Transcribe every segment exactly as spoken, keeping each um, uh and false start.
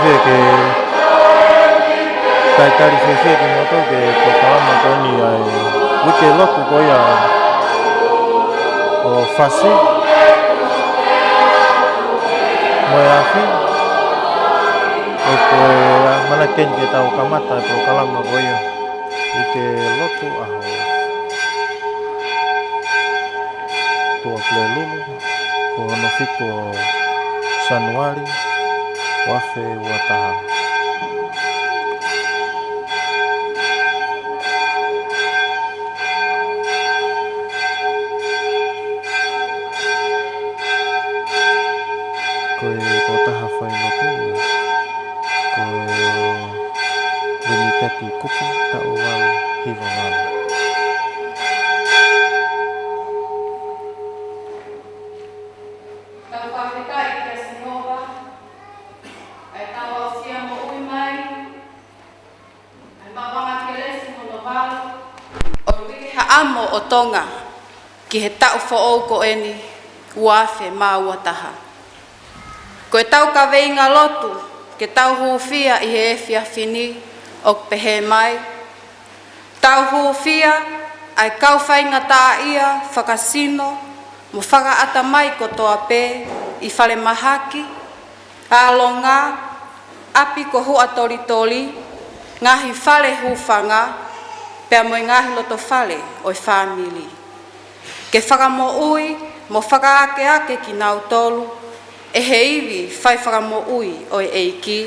Ke talitali fiefia kimoutolu ki he polokalama ko eni ʻa e uike lotu ko ia ʻo Fasi mo e Afi. ʻOku ʻamanaki eni ke tau kamata e polokalama ko ia uike lotu ʻaho Tuʻapulelulu, ko hono fitu ʻo Sānuali, ua afe ua taha. Ko e tokotaha failotu ko e Lumiteti Kupu, taʻu valu hiva valu. Tau fakafetaʻi kia Sihova, ʻa e tau aʻusia moʻui mai ʻa e maʻuʻanga kelesi hono valu ʻo e uike haʻamo ʻo Tonga ki he taʻu foʻou ko eni, ua afe mā ua taha. Ko e tau kaveinga lotu ke tau hūfia ʻi he efiafi ni ʻoku pehē mai: Tau hūfia ʻa e kau faingataʻaʻia fakasino mo fakaʻatamai kotoa pē ʻi falemahaki, ʻalonga, ʻapi ko huʻatolitoli, ngaahi fale hūfanga, pea mo e ngaahi lotofale ʻo e fāmili, ke fakamoʻui mo fakaakeake kinautolu ʻe he ivi faifakamoʻui ʻo e ʻEiki,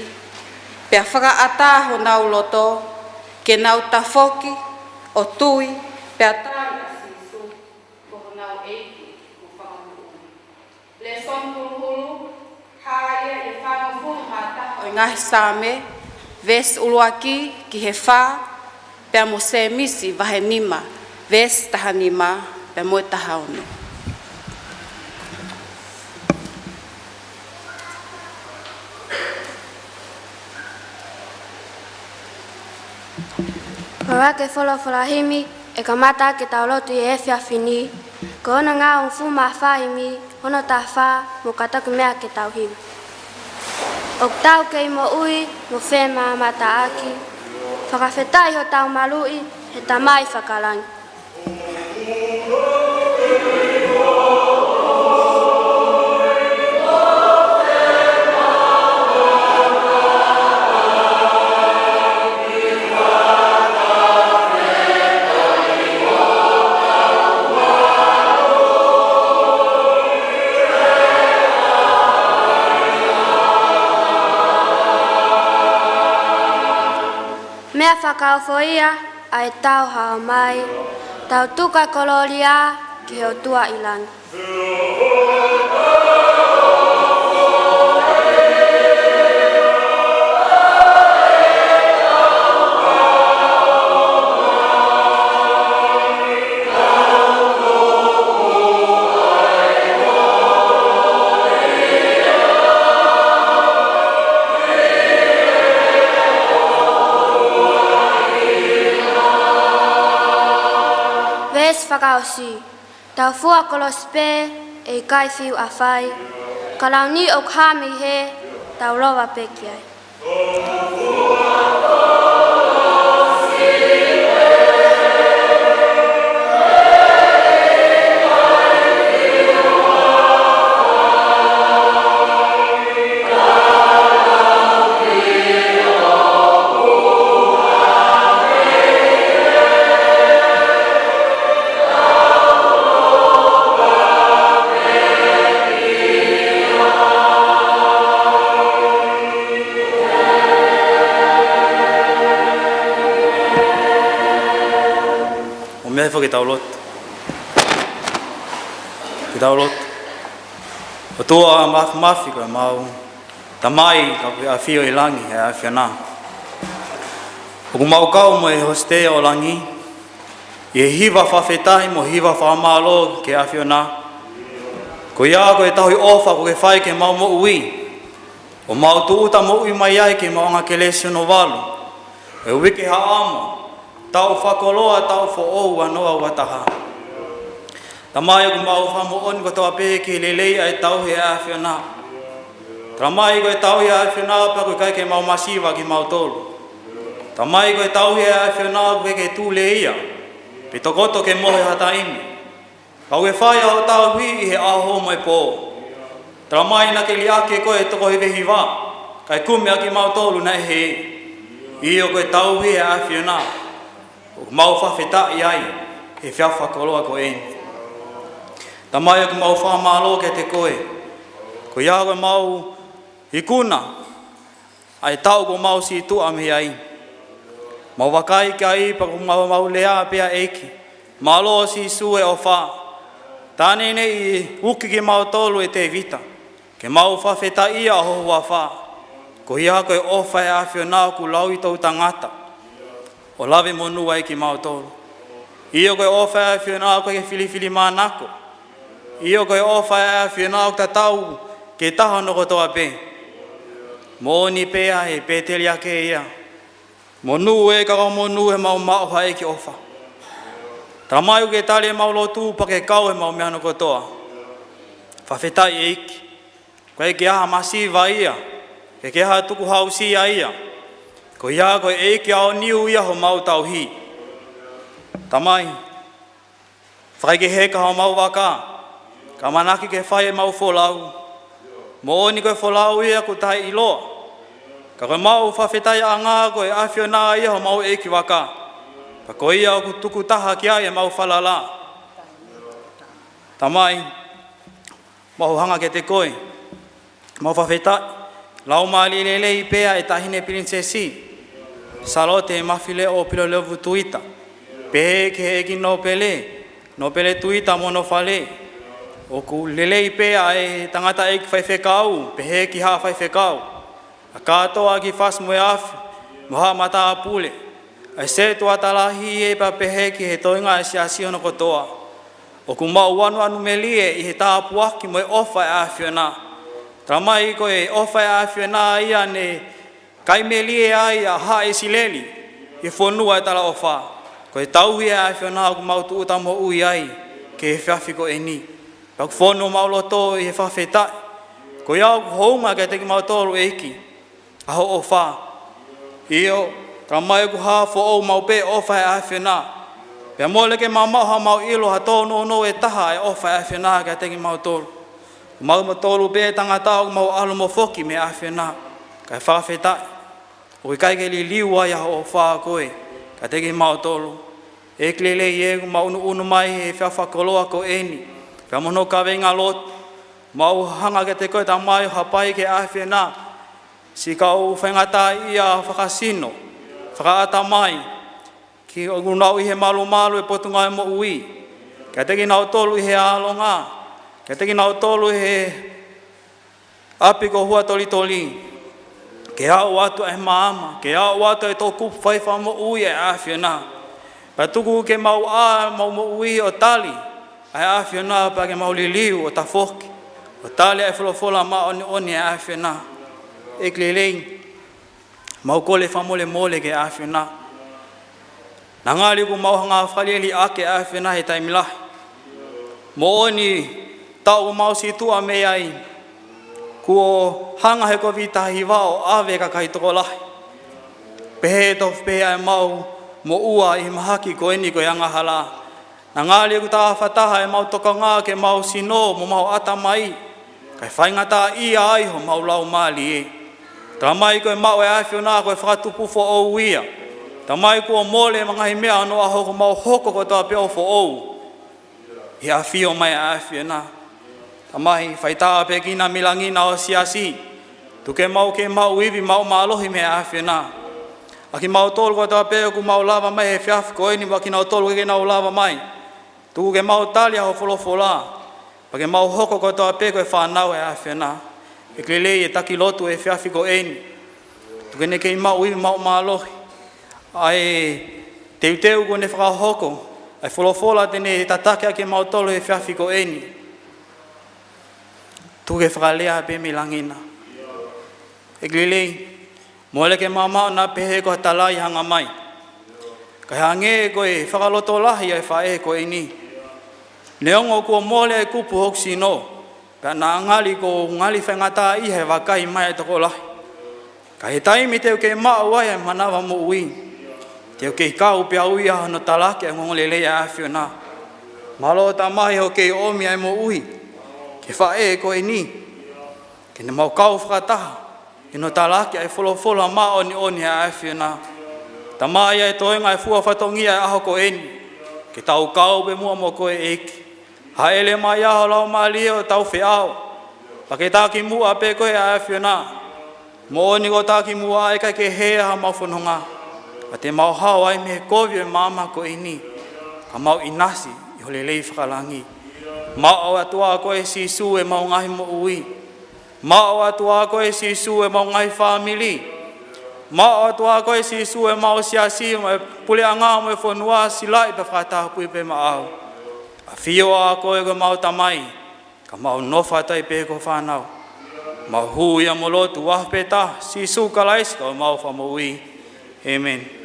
pea fakaʻatā honau loto ke nau tafoki ʻo tui pea tali ʻa Sīsū ko honau ʻEiki mo Fakamoʻui. Lēsoni huluhulu, hā ia ʻi he fāngofulu mā taha ʻo e ngaahi Saame, veesi ʻuluaki ki he fā, pea mo Sēmisi vahe nima, veesi taha nima pea mo e taha ono. Ko e folofola himi ʻe kamata ke tau lotu ʻi he efiafi ni, ko hono ngaahi hongofulu mā fā himi, hono taha fā mo e kātaki meʻa ke tau himi. ʻOku tau kei moʻui mo femamataʻaki, fakafetaʻi hotau maluʻi he Tamai fakalangi. Meʻa fakaofo ia ʻa e tau hao mai, tau tuku ʻa e kolōlia ki he ʻOtua ʻi langi. Veesi fakaʻosi. Tau fua kolosi pē, ʻe ʻikai fiu ʻafai, ka lau ni ʻoku hā mei hē, tau lova pē ki ai. ʻOmai foki ke tau lotu. Ke tau lotu. ʻOtua Māfimafi ko homau Tamai, ka ko e ʻAfio ʻi langi, ʻa e ʻAfiona. ʻOku mau kau mo e hosite ʻo langi ʻi he hiva fakafetaʻi mo e hiva fakamālō ki he ʻAfiona. Ko ia ko e tauhi ʻofa kuo ke fai ki heʻemau moʻui, ʻo mau tūʻuta moʻui mai ai ki he maʻuʻanga kelesi hono valu ʻo e uike haʻamo, taʻu fakakoloa, taʻu foʻou ua noa ua taha. Tamai, ʻoku mau fakamoʻoni kotoa pē ki he lelei ʻa e tauhi ʻa e ʻAfiona. Tamai, ko e tauhi ʻa e ʻAfiona pea ʻoku ʻikai ke mau masiva kimautolu. Tamai, ko e tauhi ʻa e ʻAfiona ʻoku ʻikai ke tuleia pe tokoto ke mohe ha taimi. Ka ʻoku ke fai ʻa hoʻo tauhi ʻi he ʻaho mo e pō. Tamai, naʻa ke liʻaki ʻe koe ʻa e toko hiva hiva, kae kumi ʻa kimautolu naʻe hē. ʻIo, ko e tauhi ʻa e ʻAfiona ʻoku mau fakafetaʻi ai he efiafi fakakoloa ko eni. Tamai, ʻoku mau fakamālō kiate koe koeʻuhi ko ʻemau ikuna ʻa e taʻu kuo mau situʻa mei ai. Mau vakai ki ai pea ʻoku mau, mau lea pē, ʻEiki, mālō Sīsū e ʻofa. Tā neʻineʻi uki kimautolu ʻe Tēvita ke mau fakafetaʻia ho huafa, koeʻuhi ko e ʻofa ʻa e ʻAfiona ʻoku laui toʻutangata ʻo lave monū ai kimautolu. ʻIo, ko e ʻofa ʻa e ʻAfiona ʻoku ʻikai ke filifilimānako. ʻIo, ko e ʻofa ʻa e ʻAfiona ʻoku tatau ki he taha hono kotoa pē. Moʻoni pē ʻa e pēteliake ia. Monū ē, ka ko e monū ʻemau maʻu ha ʻEiki ʻofa. Tamai, ʻoku ke tali ʻemau lotu pea ke kau ʻemau meʻa hono kotoa. Fakafetaʻi ʻEiki. ʻOku ʻikai ke ʻi ai ha masiva ia, ʻikai ke ʻi ai ha tukuhausia ia. Koeʻuhi ko e ʻEiki ʻaoniu ia homau tauhi. Tamai, fakaikehe ka homau vaka, ka ʻamanaki ke fai ʻemau folau. Moʻoni ko e folau ia ʻoku taʻeʻiloa. Ka ko ʻemau fakafetaʻiʻanga ko e ʻAfiona ia homau ʻeikivaka. Pea ko ia ʻoku tukutaha ki ai ʻemau falala. Tamai, mau hanga kiate koe. Mau fakafetaʻi, laumālie lelei pē ʻa e Taʻahine Pilinisesi Sālote Mafileʻo Pilolevu Tuita, pehē ki he ʻEiki Nōpele, Nōpele Tuita mo hono fale. ʻOku lelei pē ʻa e tangataʻeiki faifekau, pehē ki haʻa faifekau, ʻa e kātoa ʻa e kiʻi fasi mo e afi, mo haʻa matāpule, ʻa e sētuata lahi ē, pea pehē ki he toenga ʻo e siasi hono kotoa. ʻOku mau ʻanuʻanumelie ʻi he tāpuaki mo e ʻofa ʻa e ʻAfiona. Tamai, ko e ʻofa ʻa e ʻAfiona ia naʻe kai melie ai ʻa haʻa ʻIsileli ʻi he fonua ʻo e talaʻofa. Ko e tauhi ʻa e ʻAfiona ʻoku mau tūʻuta moʻui ai ki he efiafi ko eni. Pea ʻoku fonu homau loto ʻi he fakafetaʻi. Ko ia ʻoku hounga kiate kimautolu, ʻEiki, ʻa hoʻo ʻofa. ʻIo, Tamai, ʻoku hā foʻou maʻu pē ʻofa ʻa e ʻAfiona. Pea mole ke mau maʻu haʻamau ʻilo ha tōnounou ʻe taha ʻa e ʻofa ʻa e ʻAfiona kiate kimautolu. Ko kimautolu pē tangata ʻoku mau ʻalu mo foki mei he ʻAfiona. Kae fakafetaʻi, ʻoku ʻikai ke liliu ai ʻa hoʻo ʻofa ʻa koe kiate kimautolu. ʻEiki lelei ē, ʻoku mau ʻunuʻunu mai he efiafi fakakoloa ko eni, pea mo hono kaveinga lotu. Mau hanga kiate koe, Tamai, ʻo hapai ki he ʻAfiona siʻi kau faingataʻaʻia fakasino, fakaʻatamai, ki he ʻoku nau ʻi he malumalu ʻo e Potungāue Moʻui. Kiate kinautolu ʻi he ʻalonga, kiate kinautolu ʻi he ʻapi ko Huatolitoli. Ke aʻu atu ʻa e maama, ke aʻu atu ʻa e toʻukupu fai fakamoʻui ʻa e ʻAfiona. Pea tuku ke mau ʻā ʻemau moʻui ʻo tali ʻa e ʻAfiona, pea ke mau liliu ʻo tafoki ʻo tali ʻa e folofola māʻoniʻoni ʻa e ʻAfiona. ʻEiki lelei, mau kole fakamolemole ki he ʻAfiona. Naʻa ngali ʻoku mau hanga ʻo fakaliʻeliʻaki ʻa e ʻAfiona he taimi lahi. Moʻoni, taʻu kuo mau situʻa mei ai, kuo hanga he Kōviti taha hiva ʻo ʻave e kakai tokolahi. Pehē tofu pē ʻa ʻemau moʻua ʻi he mahaki ko eni ko e angahala. Naʻa ngali ʻoku tāfataha ʻemau tokanga ki heʻemau sino mo homau ʻatamai, kae faingataʻaʻia ai homau laumālie. Tamai, ko e maʻu ʻa e ʻAfiona ko e fakatupu foʻou ia. Tamai, kuo mole ʻemau ngaahi meʻa ʻo onoʻaho, kuo mau hoko kotoa pē ʻo foʻou ʻi he ʻafio mai ʻa e ʻAfiona. Tamai, fai tāpuekina mei langi na ho siasi. Tuku ke mau, ke mau ivi, mau mālohi mei he ʻAfiona. ʻA kimautolu kotoa pē ʻoku mau lava mai he efiafi ko eni, mo kinautolu ʻoku ʻikai ke nau lava mai, tuku ke mau tali ʻa ho folofola, pea ke mau hoko kotoa pē ko e fānau ʻa e ʻAfiona. ʻEiki lelei, ʻe taki lotu he efiafi ko eni. Tuku ke ne kei mau ivi, mau mālohi ʻa e teuteu kuo ne fakahoko, ʻa e folofola te ne tataki ʻaki kimautolu he efiafi ko eni. Tuku ke fakalea pē mei langi na. ʻEiki lelei, mole ke mau maʻu naʻa pehē ko ha talai hanga mai, kae hangē ko e fakalotolahi ʻa e faʻē ko eni. Neongo kuo mole ʻa e kupu ʻo hoku sino, Pea naʻa ngali kuo u ngali faingataʻaʻia he vakai mai ʻa e tokolahi. Ka ʻi he taimi te u kei maʻu ai ʻa e manava moʻui, te u kei kau pē au ia ʻi hono talaki ʻa e ongoongolelei ʻa e ʻAfiona. Mālō Tamai hoʻo kei ʻomi ʻa e moʻui ki he faʻē ko eni, ke ne mau kau fakataha ʻi hono talaki ʻa e folofola māʻoniʻoni ʻa e ʻAfiona. Tamai, ʻa e toenga ʻo e fua fatongia ʻo e ʻaho ko eni, ke tau kau pē muʻa mo koe ʻEiki. Hāʻele mai ʻa ho Laumālie ʻo tau feʻao. Pea ke taki muʻa pē koe ʻa e ʻAfiona. Moʻoni kuo taki muʻa ʻa e ʻikai ke hē ʻa homau fononga, ka te mau hao ai mei he kovi ʻo e maama ko eni, ka mau ʻinasi ʻi ho lelei fakalangi. Maʻu atu ʻa koe Sīsū ʻemau ngaahi moʻui. Maʻu atu ʻa koe Sīsū ʻemau ngaahi fāmili. Maʻu atu ʻa koe Sīsū ʻemau siasi, mo e puleʻanga, mo e fonua, silaʻi pea fakatapui pē maʻau. ʻAfio ʻa koe ko homau Tamai, ka mau nofo atu ai pē ko ho fānau. Mau hū ia mo lotu ʻi he huafa pē taha ʻo Sīsū Kalaisi ko homau Fakamoʻui. ʻĒmeni.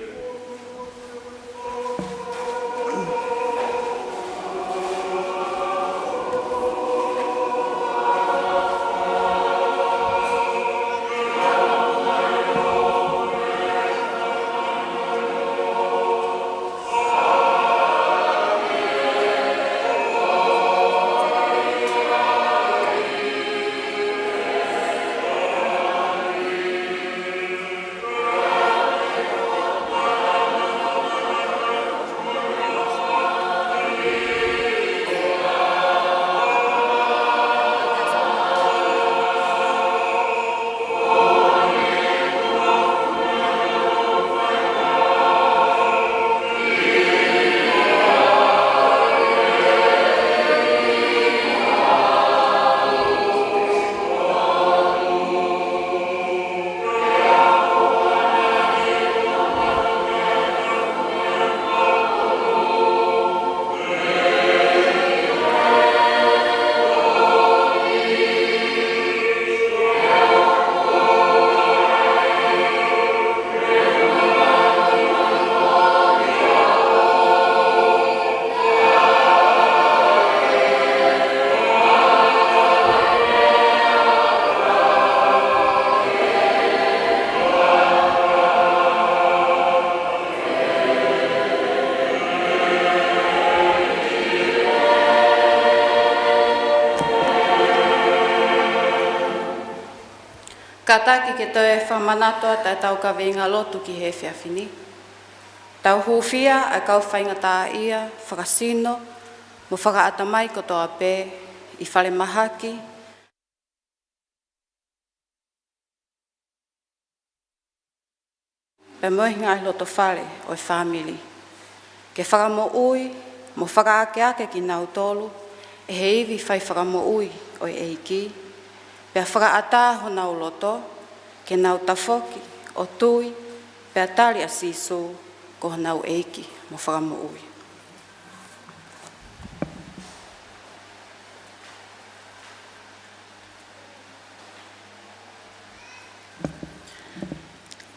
Kātaki ke toe fakamanatu atu ʻetau kaveinga lotu ki he efiafi ni. Tau hūfia ʻa e kau faingataʻaʻia fakasino mo fakaʻatamai kotoa pē ʻi falemahaki pea mo e ngaahi lotofale ʻo e fāmili. Ke fakamoʻui mo fakaakeake kinautolu ʻe he ivi fai fakamoʻui ʻo e ʻEiki, pea fakaʻatā honau loto ke nau tafoki ʻo tui pea tali ʻa Sīsū ko honau ʻEiki mo Fakamoʻui.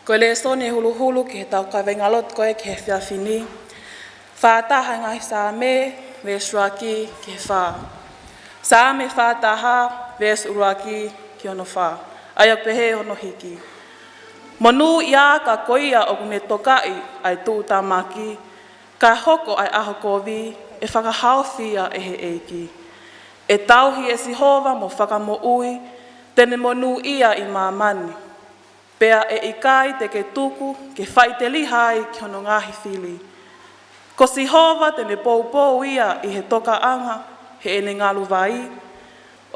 Ko e lēsoni ʻe huluhulu ki heʻetau kaveinga lotu ko ē ki he efiafi ni, fā taha ʻi he ngaahi Saame, veesi ʻuluaki ki he fā. Saame fā taha, veesi ʻuluaki ki hono fā. ʻA ia ʻoku pehē hono hiki: Monūʻia ā ka ko ia ʻoku ne tokaʻi ʻa e tuʻutāmaki, kae hoko ʻa e ʻaho kovi ʻe fakahaofi ia ʻe he ʻEiki. ʻE tauhi ʻe Sihova mo fakamoʻui, te ne monūʻia ʻi māmani. Pea ʻe ʻikai te ke tuku ke faʻiteliha ai ki hono ngaahi fili. Ko Sihova te ne poupou ia ʻi he tokaʻanga heʻene ngalu vai,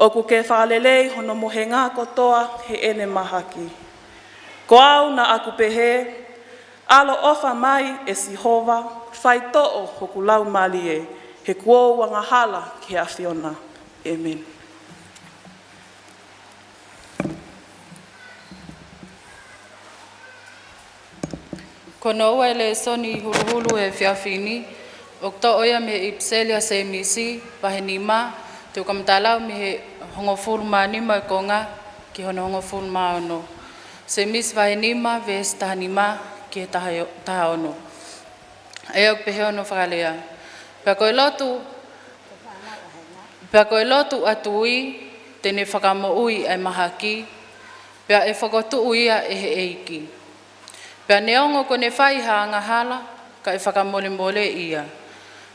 ʻoku ke fakalelei hono mohenga kotoa heʻene mahaki. Ko au naʻa ku pehē, ʻaloʻofa mai ʻe Sihova, faitoʻo hoku laumālie, he kuo u angahala ki he ʻAfiona. ʻĒmeni. Ko hono ua ʻo e lēsoni huluhulu he efiafi ni, ʻoku toʻo ia mei he ʻipiseli ʻa Sēmisi, vahe nima, te u kamata lau mei he hongofulu mā nima ʻo e konga ki hono hongofulu mā ono. Sēmisi vahe nima, veesi taha nima ki he taha, taha ono. ʻA ia ʻoku pehē hono fakalea: Pea ko e lotu, pea ko e lotu ʻa e tui, te ne fakamoʻui ʻa e mahaki, pea ʻe fokotuʻu ia ʻe he ʻEiki. Pea neongo kuo ne fai ha angahala, ka ʻe fakamolemole ia.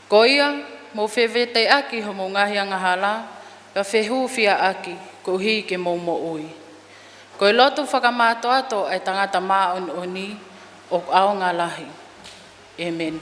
Ko ia, mou feveteʻaki homou ngaahi angahala, pea fehūfiaʻaki, koeʻuhi ke mou moʻui. Ko e lotu fakamātoato ʻa e tangata māʻoniʻoni ʻoku ʻaonga lahi. ʻĒmeni.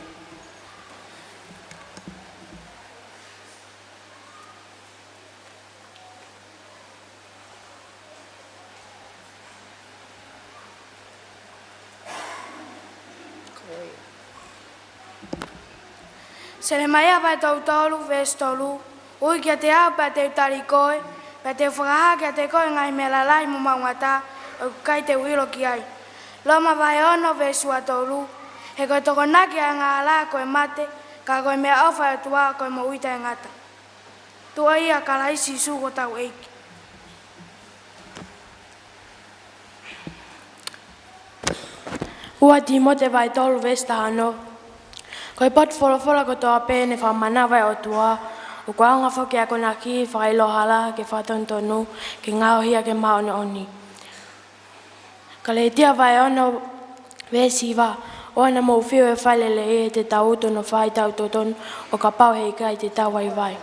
Selemaia vahe tolu tolu, veesi tolu. Ui kiate au pea te u tali koe, pea te u fakahā kiate koe ngaahi meʻa lalahi mo maʻungata, ʻoku ʻikai te u ʻilo ki ai. Loma vahe ono, veesi ua tolu. He ko e tokonaki ʻa e angahala ko e mate, ka ko e meʻaʻofa ʻa e ʻOtua ko e moʻui taʻengata. Tuʻa ʻia Kalaisi Sīsū ko hotau ʻEiki. Ua Tīmote vahe tolu veesi taha ono. Ko e potu folofola kotoa pē ne fakamanava ʻe he ʻOtua, ʻoku ʻaonga foki ʻa e akonaki, fakaʻilo hala, ke fakatonutonu, ke ngaohi ʻaki e māʻoniʻoni. Kalētia vahe ono veesi hiva. ʻOua naʻa mou fiu ʻi he fai lelei, he te tau utu hono fai tautotonu, ʻo kapau he ʻikai te tau vaivai.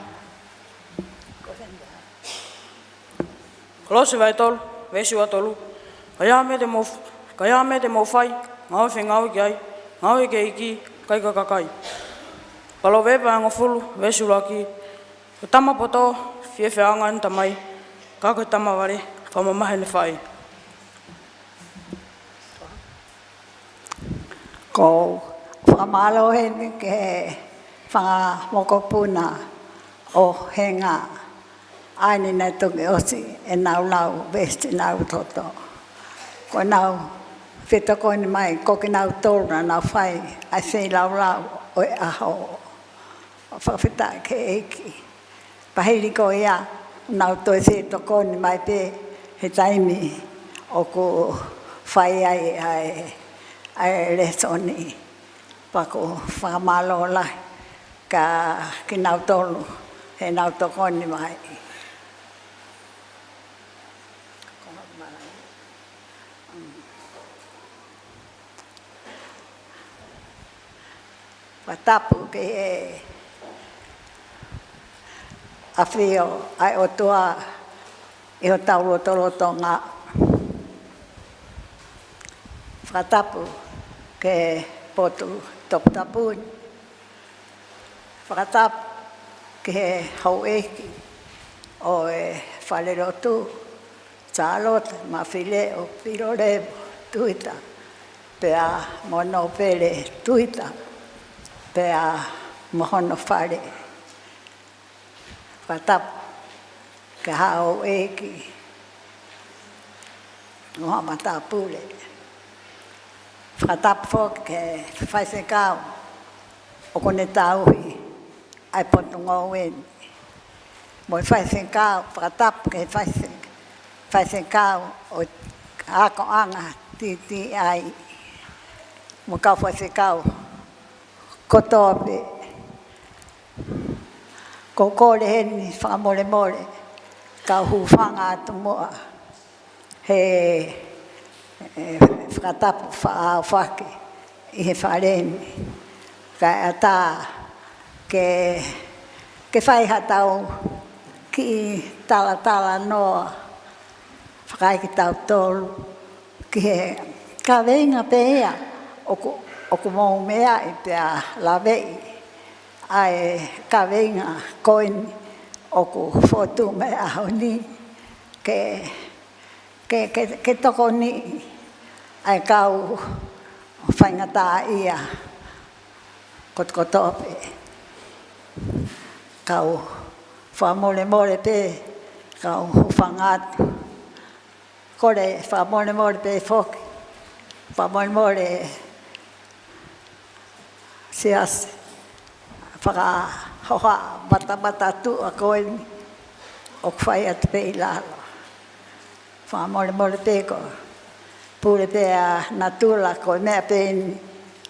Kolose vahe tolu, veesi ua tolu. Ka ʻi ai ha meʻa te mou, ka ʻi ai ha meʻa te mou fai, ngāue fengāue ki ai, ngāue ki he ʻEiki, ʻikai ki he kakai. Palōvepi vahe hongofulu, veesi ʻuluaki. Ko e tama poto, fiefia ʻaonga ʻene tamai, ka ko e tama vale, fakamamahi ʻene faʻē. ʻOku ou fakamālō heni ki he fanga mokopuna ʻo Henga, ʻa ia naʻe toki ʻosi ʻenau lau veesi ʻi honau toto. Ko ʻenau fetokoni mai, ko kinautolu naʻa nau fai ʻa e feilaulau ʻo e ʻaho. Fakafetaʻi ki he ʻEiki. Pea hili ko ia, nau toe fetokoni mai pē he taimi ʻoku fai ai ʻa e, ʻa e lēsoni. Pea ʻoku ou fakamālō lahi kia kinautolu heʻenau tokoni mai. Fakatapu ki he ʻafio ʻa e ʻOtua ʻi hotau lotolotonga. Fakatapu ki he potu toputapu ni. Fakatapu ki he houʻeiki ʻo e falelotu, Sālote Mafileʻo Pilolevu Tuita, pea mo Nōpele Tuita, pea mo hono fale. Fakatapu ki he houʻeiki ʻo e matāpule. Fakatapu foki ki he faifekau ʻoku ne tauhi ʻa e potungāue ni. Mo e faifekau, fakatapu ki he faife-, faifekau ʻo e akoʻanga TTI. Mo e kau faifekau kotoa pē. ʻOku ou kole heni fakamolemole, kau hūfanga atu muʻa he, he fakatapu faʻa ʻaofaki ʻi he fale ni. Kae ʻatā ke, ke fai haʻatau kiʻi talatalanoa fakaekitautolu ki he kaveinga pē ia ʻoku, ʻoku mou meaʻi pea laveʻi ʻa e kaveinga ko eni ʻoku fotu mai he ʻaho ni ke, ke, ke, ke tokoniʻi ʻa e kau faingataʻaʻia kotokotoa pē. Kau fakamolemole pē, kau hūfanga atu. Kole fakamolemole pē foki. Fakamolemole Siasi fakahoha matamata tuʻa ko eni ʻoku fai atu pē ʻi lalo. Fakamolemole pē ko e pule pē ʻa natula ko e meʻa pē eni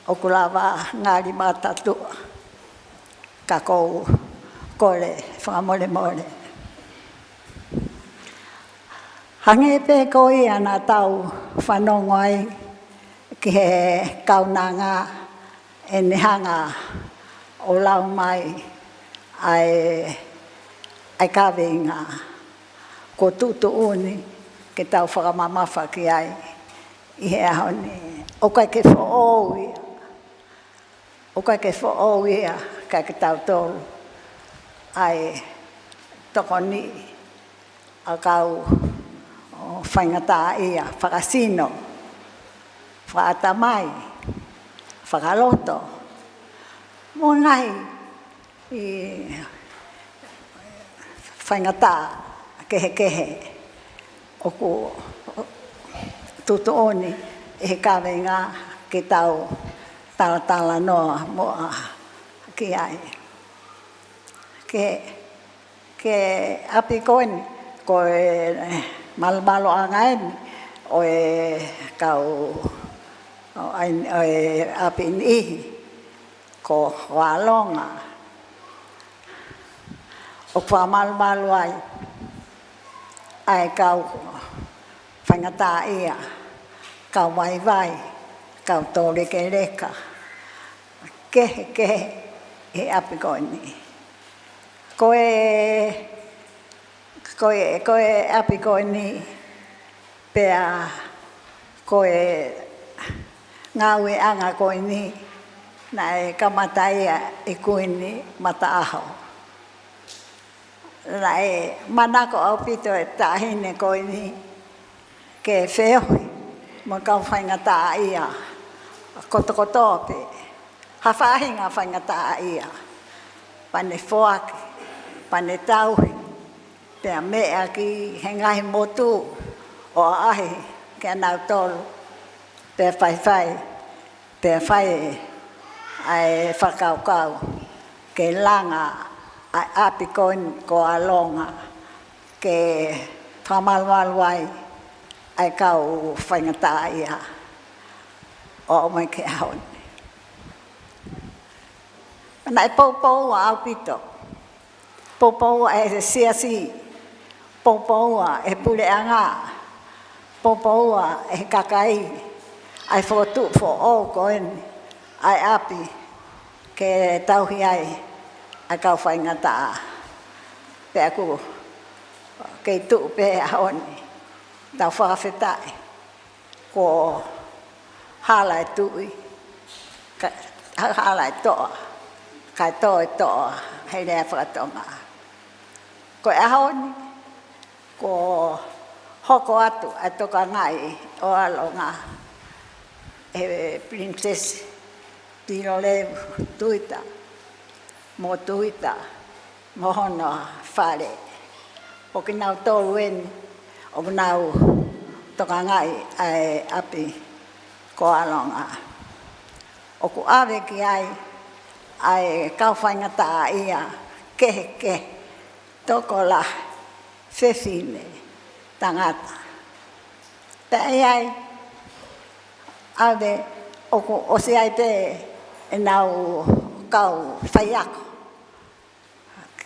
ʻoku lava ngali mata tuʻa. Ka ʻoku ou kole fakamolemole. Hangē pē ko ia naʻa tau fanongo ai ki he kaunanga ʻene hanga ʻo lau mai ʻa e, ʻa e kaveinga kuo tuʻutuʻuni ke tau fakamamafa ki ai ʻi he ʻaho ni. ʻOku ʻikai ke foʻou ia. ʻOku ʻikai ke foʻou ia kiate kitautolu ʻa e tokoniʻi ʻa e kau faingataʻaʻia fakasino, fakaʻatamai, fakaloto, mo e ngaahi faingataʻa kehekehe ʻoku tuʻutuʻuni ʻe he kaveinga ke tau talatalanoa muʻa ki ai. Ki he, ki he ʻapi ko eni, ko e malumaluʻanga eni ʻo e kau, ʻo e, ʻo e ʻapi niʻihi ko Koalonga. ʻOku fakamalumalu ai ʻa e kau faingataʻaʻia, kau vaivai, kau tōlekeleka, kehekehe ʻi he ʻapi ko eni. Ko e, ko e, ko e ʻapi ko eni, pea ko e ngāueʻanga ko eni naʻe kamata ia ʻe Kuini Mataʻaho. Naʻe manako ʻaupito e taʻahine ko eni ke feohi mo e kau faingataʻaʻia kotokotoa pē, ha faʻahinga faingataʻaʻia, pea ne foaki, pea ne tauhi, pea meʻa ki he ngaahi motu ʻo ʻaʻahi kia nautolu, pea faifai, pea fai ʻa e fakakaukau ke langa ʻa e ʻapi ko eni ko Koalonga ke fakamalumalu ai ʻa e kau faingataʻaʻia ʻo aʻu mai ki he ʻaho ni. Naʻe poupou ʻaupito. Poupou ʻe he siasi, poupou ʻe he puleʻanga, poupou ʻe he kakai ʻa e fokotuʻu foʻou ko eni ʻa e ʻapi ke tauhi ai ʻa e kau faingataʻa. Pea ʻoku kei tuʻu pē ʻaho ni, tau fakafetaʻi. Kuo hala e tuʻi, kae hala e toʻa, kae tō e toʻa, he lea fakatonga. Ko e ʻaho ni, kuo hoko atu ʻa e tokangaʻi ʻo Koalonga ʻe Pilinisesi Pilolevu Tuita, mo Tuita, mo hono fale. Ko kinautolu eni ʻoku nau tokangaʻi ʻa e ʻapi ko Koalonga. ʻOku ʻave ki ai ʻa e kau faingataʻaʻia kehekehe, tokolahi, fefine, tangata. Pea ʻi ai, ʻave, ʻoku ʻosi ʻi ai pē ʻenau kau faiako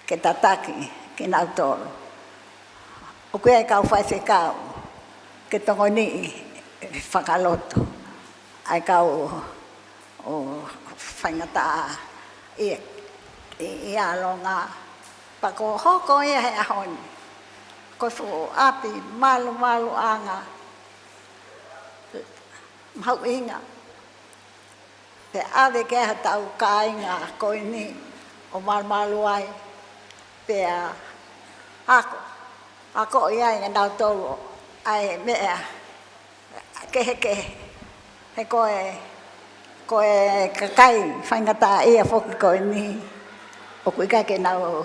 ke tataki kinautolu. ʻOku ʻi ai e kau faifekau ke tokoniʻi fakaloto ʻa e kau faingataʻaʻia ʻi, ʻi Koalonga. Pea kuo hoko ia he ʻaho ni ko e fuʻu ʻapi malumaluʻanga mahuʻinga. Pea ʻave ki ai hotau kāinga ko eni ʻo malumalu ai, pea ako, akoʻi ai kia nautolu ʻa e meʻa kehekehe. He ko e, ko e kakai faingataʻaʻia foki ko eni, ʻoku ʻikai ke nau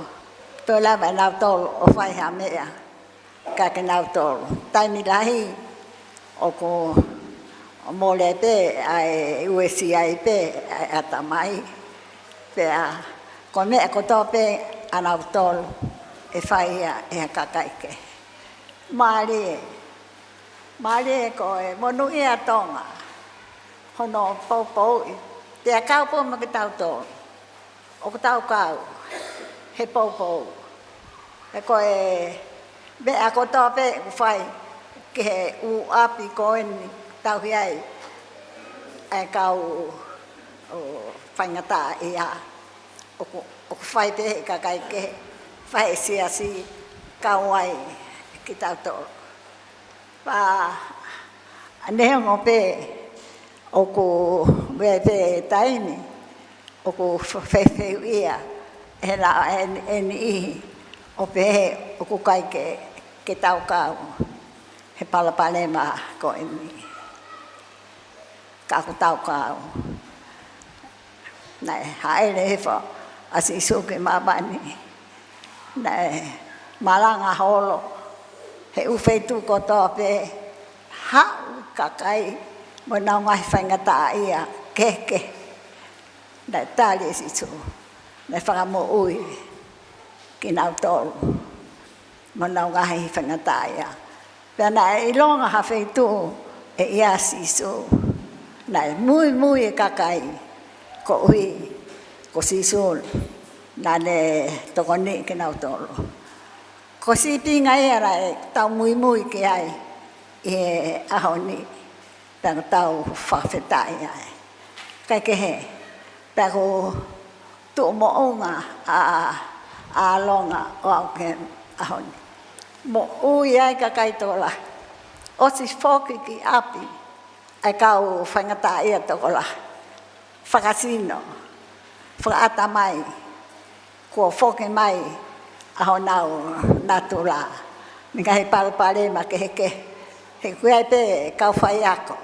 toe lava ʻe nautolu ʻo fai ha meʻa kiate kinautolu. Taimi lahi ʻoku mole pē ʻa e uesia pē ʻa e ʻatamai. Pea ko e meʻa kotoa pē ʻanautolu ʻe fai ia ʻe ha kakai kehe. Mālie, mālie ko e monūʻia ʻa Tonga hono poupouʻi, pea kau pē mo kitautolu. ʻOku tau kau he poupou. He ko e meʻa kotoa pē ʻoku fai, ki he ʻū ʻapi ko eni tauhi ai ʻa e kau ʻo faingataʻaʻia. ʻOku, ʻoku fai pē ʻe he kakai kehe, fai ʻe he siasi, kau ai kitautolu. Pea neongo pē ʻoku ʻi ai pē taimi ʻoku fe-, fehuʻia ʻe he la-, ʻe he, ʻe he niʻihi ʻo pehē ʻoku ʻikai ke, ke tau kau he palopalema ko eni. Ka ʻoku tau kau. Naʻe hāʻele hifo ʻa Sīsū ki māmani. Naʻe malanga holo he ʻū feituʻu kotoa pē, haʻu kakai mo ʻenau ngaahi faingataʻaʻia kehekehe. Naʻe tali ʻe Sīsū, naʻe fakamoʻui kinautolu mo ʻenau ngaahi faingataʻaʻia. Pea naʻe ʻilonga ha feituʻu ʻe ʻi ai ʻa Sīsū, naʻe muimui e kakai koeʻuhi ko Sīsū naʻa ne tokoniʻi kinautolu. Ko e sīpinga ia naʻa tau muimui ki ai ʻi he ʻaho ni, pea tau fakafetaʻi ai. Kae kehe, pea ʻoku tuʻu moʻunga ʻa, ʻa ʻAlonga ʻo aʻu ki he ʻaho ni. Moʻui ai kakai tokolahi. ʻOsi foki ki ʻapi ʻa e kau faingataʻaʻia tokolahi. Fakasino, fakaʻatamai, kuo foki mai ʻa honau natula mei he ngaahi palopalema kehekehe. He ʻoku ʻi ai pē kau faiako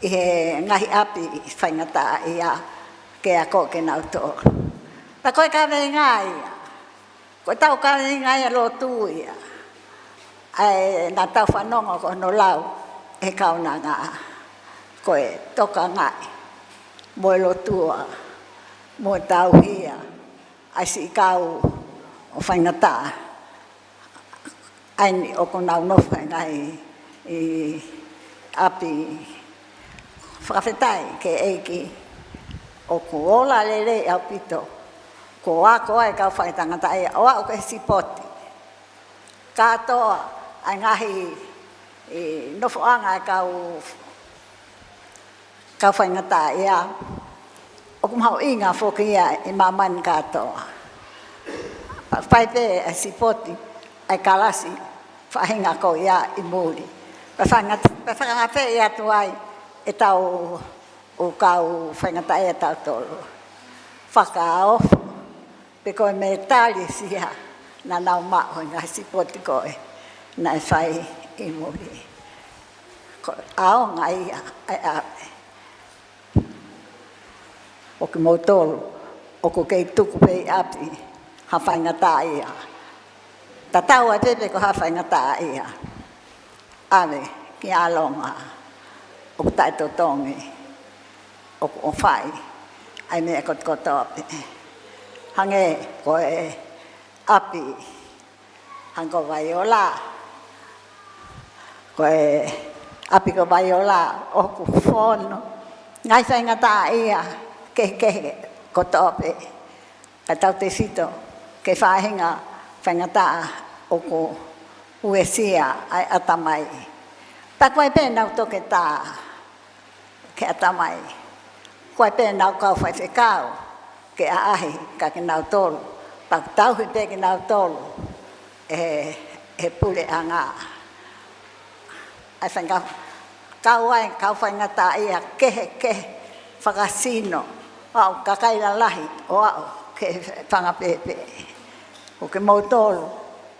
ʻi he ngaahi ʻapi faingataʻaʻia ke ako kinautolu. Pea ko e kaveinga ia, ko ʻetau kaveinga ia lotu ia, ʻa ia naʻa tau fanongo ki hono lau ʻe he kaunanga, ko e tokangaʻi mo e lotua mo e tauhi ʻa e siʻi kau ʻo faingataʻa ʻa eni ʻoku nau nofo he ngaahi ʻapi. Fakafetaʻi ki he ʻEiki ʻoku ola lelei ʻaupito, kuo ako ai e kau faingataʻaʻia ʻo aʻu ki he sipoti. Kātoa ʻa e ngaahi nofoʻanga ʻa e kau kau faingataʻaʻia, ʻoku mahuʻinga foki ia ʻi māmani kātoa. Pea fai pē ʻa e sipoti ʻa e kalasi faʻahinga ko ia ʻi muli. Pea fanga-, pea fakaafeʻi atu ai ʻetau ʻū kau faingataʻaʻia tautolu. Fakaofo, pe ko e metali sia naʻa nau maʻu he ngaahi sipoti ko ē naʻe fai ʻi muli. Ko e ʻaonga ia ʻa e ʻave. ʻO kimoutolu ʻoku kei tuku pē ʻi ʻapi ha faingataʻaʻia. Tatau ai pē pe ko ha faingataʻaʻia. ʻAve ki ʻAlonga ʻoku taʻetotongi, ʻoku ʻofaʻi ʻa e meʻa kotokotoa pē. Hangē ko e ʻapi, hangē ko Vaiola, ko e ʻapi ko Vaiola ʻoku fonu ngaahi faingataʻaʻia kehekehe kotoa pē. Kae tautefito ki he faʻahinga faingataʻa ʻoku uesia ʻa e ʻatamai. Pea ʻoku ʻi ai pē ʻenau toketā ki he ʻatamai. ʻOku ʻi ai pē ʻenau kau faifekau ke ʻaʻahi kia kinautolu. Pea ʻoku tauhi pē kinautolu ʻe he, he puleʻanga. ʻA e fainga-, kau ai, kau faingataʻaʻia kehekehe, fakasino, ʻo aʻu kakai lalahi, ʻo aʻu ki he fanga pēpē. Ko kimoutolu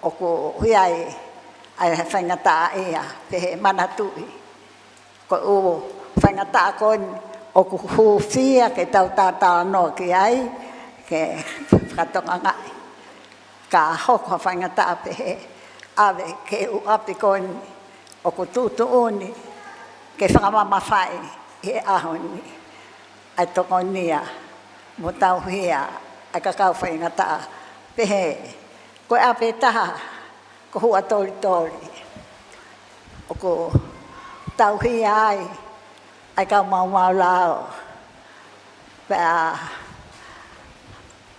ʻoku ʻi ai ʻa e faingataʻaʻia, pehē manatuʻi. Ko e ʻū faingataʻa ko eni ʻoku hūfia ke tau talanoa ki ai, ke fakatokangaʻi. Ka hoko ha faingataʻa pehē, ʻave ki he ʻū ʻapi ko eni ʻoku tuʻutuʻuni ke fakamamafaʻi ʻi he ʻaho ni ʻa e tokonia mo tauhi ʻa e kau faingataʻa pehē. Ko e ʻapi ʻe taha ko Huʻatolitoli, ʻoku tauhi ai ʻa e kau maumau lao. Pea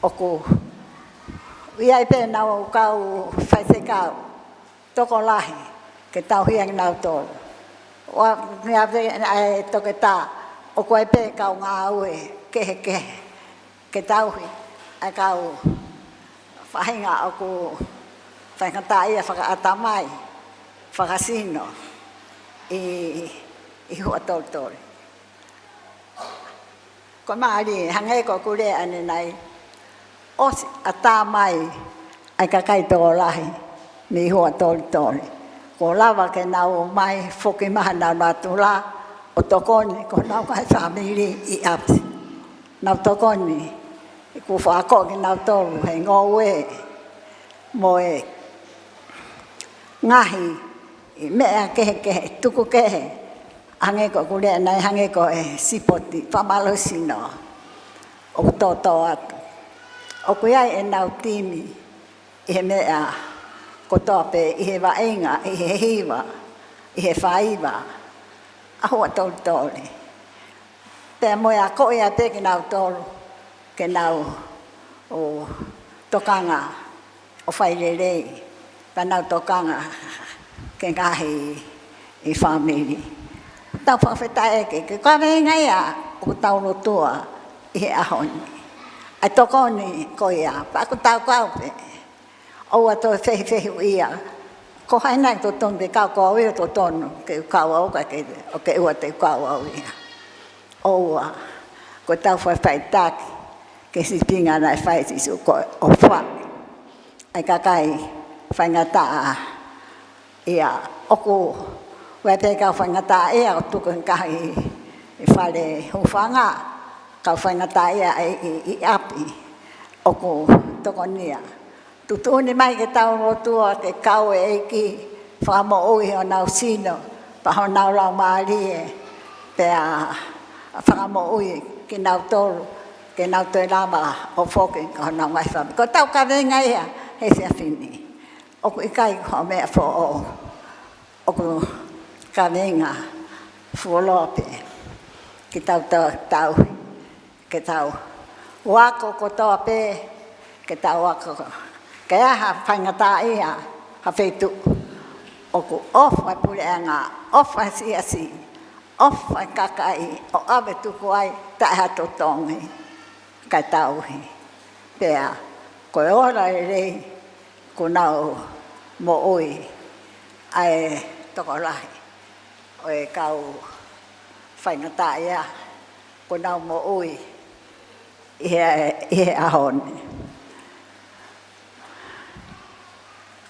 ʻoku ʻi ai pē ʻenau kau faifekau tokolahi ke tauhi ange kinautolu. ʻOku ʻi ai pē ʻa e toketā, ʻoku ʻi ai pē kau ngāue kehekehe ke tauhi ʻa e kau faʻahinga ʻoku faingataʻaʻia fakaʻatamai, fakasino ʻi, ʻi Huʻatolitoli. Ko e mālie, hangē ko ʻeku lea ʻanenai, ʻosi ʻatā mai ʻa e kakai tokolahi mei Huʻatolitoli. Kuo lava ke nau ō mai, foki mai haʻanau natula ʻo tokoni ki honau ngaahi fāmili ʻi ʻapi. Nau tokoni, ʻoku fakaako kinautolu he ngoue mo e ngaahi meʻa kehekehe, tuku kehe, hangē ko ʻeku lea ʻanenai, hangē ko e sipoti, fakamālohisino, ʻoku tōtōatu. ʻOku ʻi ai ʻenau timi ʻi he meʻa kotoa pē, ʻi he vaʻinga, ʻi he hiva, ʻi he faiva ʻa Huʻatolitoli. Pea mo e akoʻi ai pē kinautolu ke nau ō tokanga ʻo fai lelei, pea nau tokanga ki he ngaahi fāmili. Tau fakafetaʻi ki he kaveinga ia ʻoku tau lotua ʻi he ʻaho ni. ʻA e tokoni ko ia, pea ʻoku tau kau pē. ʻOua toe fehifehuʻia. Ko hai nai ʻoku totonu ke kau ko au ia, totonu ke u kau au, ka ke, ʻoku ʻikai te u kau au ia. ʻOua, ko ʻetau faʻifaʻitaki ki he sīpinga naʻe fai ʻe Sīsū, ko e ʻofa ʻa e kakai faingataʻaʻia. ʻOku ʻi ai pē kau faingataʻaʻia ʻoku tuku he ngaahi fale hūfanga, kau faingataʻaʻia ʻi, ʻi, ʻi ʻapi ʻoku tokonia. Tuʻutuʻuni mai ke tau lotua ke kau e ʻEiki, fakamoʻui honau sino, pea honau laumālie, pea fakamoʻui kinautolu, ke nau toe lava ʻo foki ki honau ngaahi fāmili. Ko ʻetau kaveinga ia he efiafi ni. ʻOku ʻikai ko ha meʻa foʻou. ʻOku kaveinga fuoloa pē ke tau, tau, tau, ke tau ako kotoa pē, ke tau ako. Ke ʻi ai ha faingataʻaʻia ha feituʻu, ʻoku ʻofa e puleʻanga, ʻofa e siasi, ʻofa e kakai, ʻo ʻave tuku ai taʻe ha totongi, kae tauhi. Pea ko e ola lelei kuo nau moʻui ʻa e tokolahi ʻo e kau faingataʻaʻia, kuo nau moʻui ʻi he, ʻi he ʻaho ni.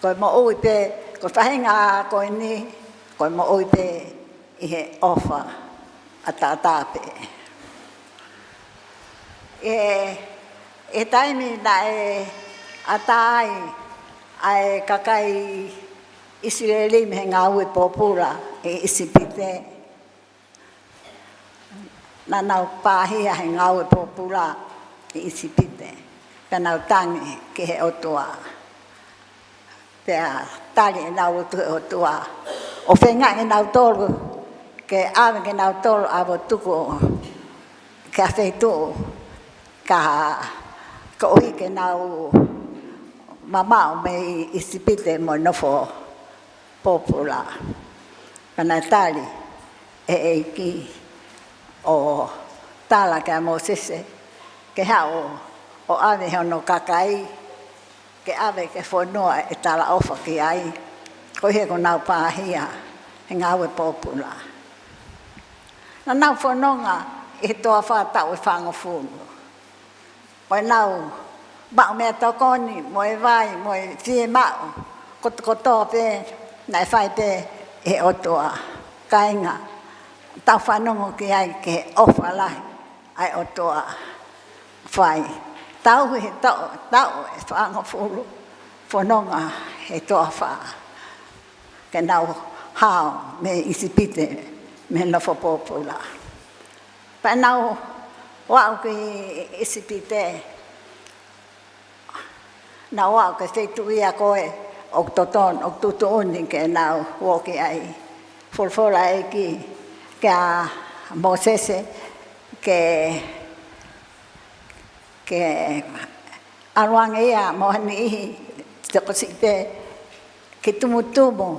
Ko e moʻui pē, ko e faʻahinga ko eni, ko e moʻui pē ʻi he ʻofa ʻataʻatā pē. ʻI he, ʻi he taimi naʻe ʻatā ai ʻa e kakai ʻIsileli mei he ngāue pōpula ʻi ʻIsipite, naʻa nau pāhia he ngāue pōpula ʻi ʻIsipite, pea nau tangi ki he ʻOtua. Pea tali ʻenau lotu ki he ʻOtua, ʻo feinga kinautolu ke ʻave kinautolu ʻo ʻave tuku ki ha feituʻu, ka koeʻuhi ke nau mamaʻo mei ʻIsipite mo e nofo pōpula. Pea naʻe tali ʻe he ʻEiki ʻo tala kia Mōsese ke haʻu ʻo ʻave hono kakai, ke ʻave ki he fonua ʻe talaʻofa ki ai, koeʻuhi kuo nau pāhia he ngāue pōpula. Naʻa nau fononga ʻi he toafa taʻu ʻe fāngofulu. Ko ʻenau maʻu meʻatokoni, mo e vai, mo e fiemaʻu kotokotoa pē, naʻe fai pē ʻe he ʻOtua. Kāinga, tau fanongo ki ai ki he ʻofa lahi ʻa e ʻOtua. Fai, tauhi he taʻu, taʻu ʻe fāngofulu, fononga he toafa, ke nau hao mei ʻIsipite, mei he nofo pōpula. Pea nau ō ʻo aʻu ki ʻIsipite, nau ō ʻo aʻu ki he feituʻu ia ko ē ʻoku totonu, ʻoku tuʻutuʻuni ke nau ō ki ai. Folofola ʻa e ʻEiki kia Mōsese ke, ke ʻalu ange ia mo ha niʻihi tokosiʻi pē ke tumutumu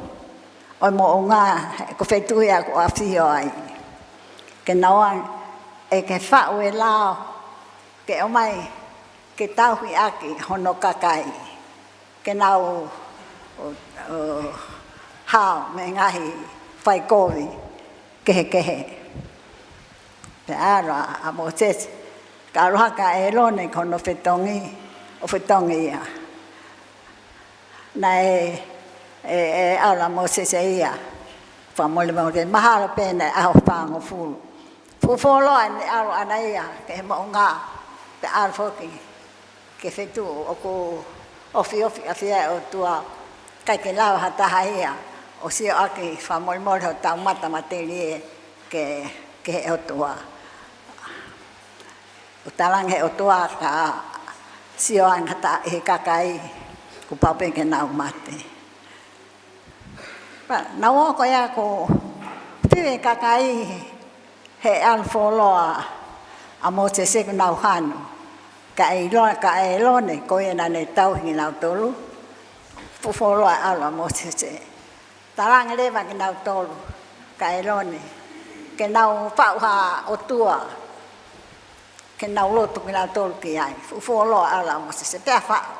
ʻo e moʻunga, ko e feituʻu ia ʻoku ʻafio ai. Ke nau ʻai, ʻe ke faʻu e lao, ke ʻomai, ke tauhi ʻaki hono kakai. Ke nau, ʻo, ʻo, hao mei he ngaahi faikovi kehekehe. Pea ʻalu ʻa, ʻa Mōsese, kae ʻalu hake ʻa ʻĒlone ki hono fetongi, ʻo fetongi ia. Naʻe, ʻe, ʻe ʻalu ʻa Mōsese ia, fakamolemole, mahalo pē naʻe ʻaho fāngofulu. Fuʻu fuoloa ʻene ʻalu ʻaʻana ia ki he moʻunga, pea ʻalu foki ki he feituʻu ʻoku ofiofi ʻafio ai e ʻOtua, ʻikai ke lava ha taha ia ʻo sio ʻaki, fakamolemole, hotau mata matelie ki he, ki he ʻOtua. ʻOku talaange ʻe he ʻOtua ka sio ange ha taha ʻi he kakai, kuo pau pē ke nau mate. Pea nau ō ko ia ʻo fiu e kakai he ʻalu fuoloa ʻa Mōsese, kuo nau hanu. Ka ʻe ʻilo, ka ʻĒlone, ko ia naʻa ne tauhi kinautolu, fuʻu fuoloa e ʻalu ʻa Mōsese. Talaange leva kinautolu, ka ʻĒlone, ke nau faʻu ha ʻotua, ke nau lotu kinautolu ki ai. Fuʻu fuoloa e ʻalu ʻa Mōsese, pea faʻu.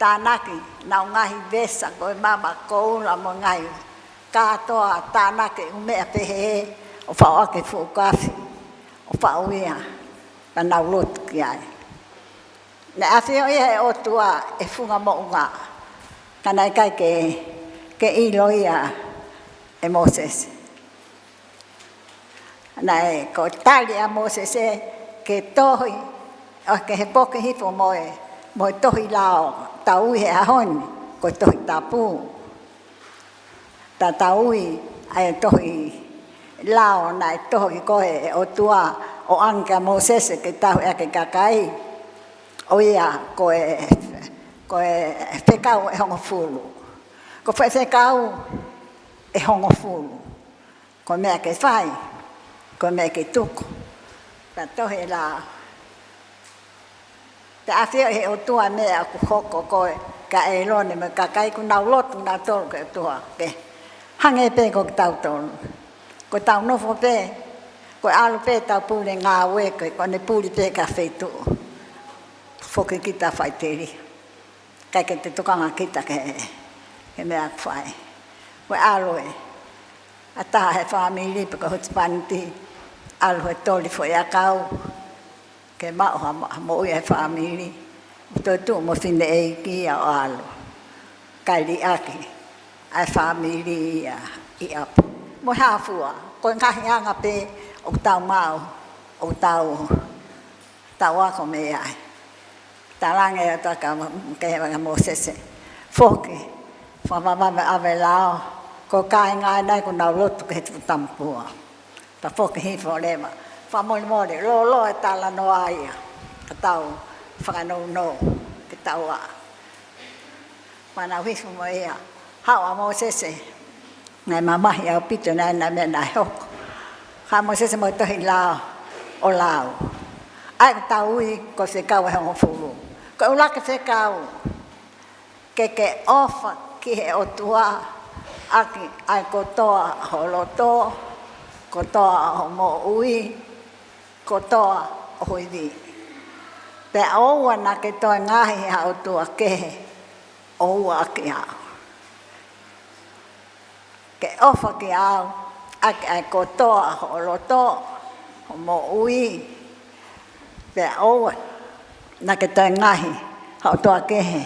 Tānaki ʻenau ngaahi vesa, ko e mama koula mo e ngaahi kātoa, tānaki ʻū meʻa pehē, ʻo faʻu ʻaki e fuʻu kafi, ʻo faʻu ia, pea nau lotu ki ai. Naʻe ʻafioʻi ʻe he ʻOtua e funga moʻunga, ka naʻe ʻikai ke, ke ʻilo ia ʻe Mōsese. Naʻe, ko e tali ʻa Mōsese ki he tohi, ʻo ki he foki hifo mo e, mo e tohi lao, tau ui he ʻaho ni ko e Tohi Tapu. Tatau ai e tohi lao naʻe tohi ko ē ʻe he ʻOtua ʻo ʻoange kia Mōsese ke tauhi ʻaki e kakai. ʻO ia ko e, ko e Fekau ʻe hongofulu. Ko e Fekau ʻe hongofulu. Ko e meʻa ke fai, ko e meʻa ke tuku. Pea tohi e lao. Pea ʻafioʻi ʻe he ʻOtua e meʻa ʻoku hoko ko ē kia ʻĒlone mo e kakai, kuo nau lotu kinautolu ki he ʻOtua. Ke hangē pē ko kitautolu. Ko ʻetau nofo pē, ko e ʻalu pē ʻetau pule ngāue, ko e, ko ʻene puli pē ki ha feituʻu. Foki kita ʻo faʻiteliha. ʻIkai ke te tokanga kita ki he, ki he meʻa ʻoku fai. Ko e ʻalu ē ʻa e taha he fāmili pe ko e husepāniti, ʻalu he toli foʻi ʻakau, ke maʻu ha mo-, ha moʻui ʻa e fāmili, ʻo toetuʻu mo e fineʻeiki ia ʻo ʻalu. Kae liʻaki ʻa e fāmili ia ʻi ʻapi. Mo e hā fua, ko e ngaahi anga pē ʻoku tau maʻu, ʻoku tau tau ako mei ai. Talaange ʻe he ʻOtua kia Mō-, kia Mōsese, foki, fakavavevave e lao, ko e kāinga ʻanai kuo nau lotu ki he tuʻutāmapua. Pea foki hifo leva, fakamolemole, lōloa e talanoa ia, ka tau fakanounou, ke tau ʻā. Pea nau hifo mo ia, haʻu ʻa Mōsese, naʻe mamahi ʻaupito, naʻe, naʻe meʻa naʻe hoko. Haʻu ʻa Mōsese mo e tohi lao ʻo lau. ʻA ia ʻoku tau ui ko e Fekau ʻe hongofulu. Ko e ʻuluaki fekau, ke ke ʻofa ki he ʻOtua ʻaki ʻa e kotoa ho loto, kotoa ho moʻui, kotoa ho ivi. Pea ʻoua naʻa ke toe ngaohi ha ʻotua kehe ʻo ua ʻaki au. Ke ʻofa kiate au ʻaki ʻa e kotoa hoʻo loto, hoʻo moʻui, pea ʻoua naʻa ke toe ngaohi ha ʻotua kehe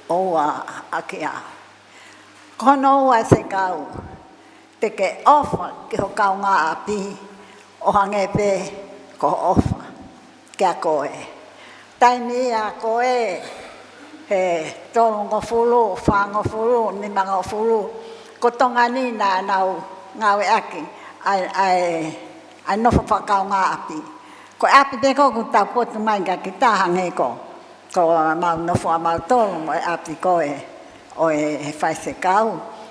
ʻo ua ʻaki au. Ko hono ua e fekau, te ke ʻofa ki ho kaungāʻapi ʻo hangē pē ko hoʻo ʻofa kiate koe. Taimi ia ko ē he tolungofulu, fāngofulu, nimangofulu, ko Tonga ni naʻa nau ngāueʻaki ʻa e, ʻa e, ʻa e nofo fakakaungāʻapi. Ko e ʻapi pē ko ē ʻoku tau potu mai kia kita hangē ko ko ʻemau nofo ʻamautolu mo e ʻapi ko ē ʻo e faifekau.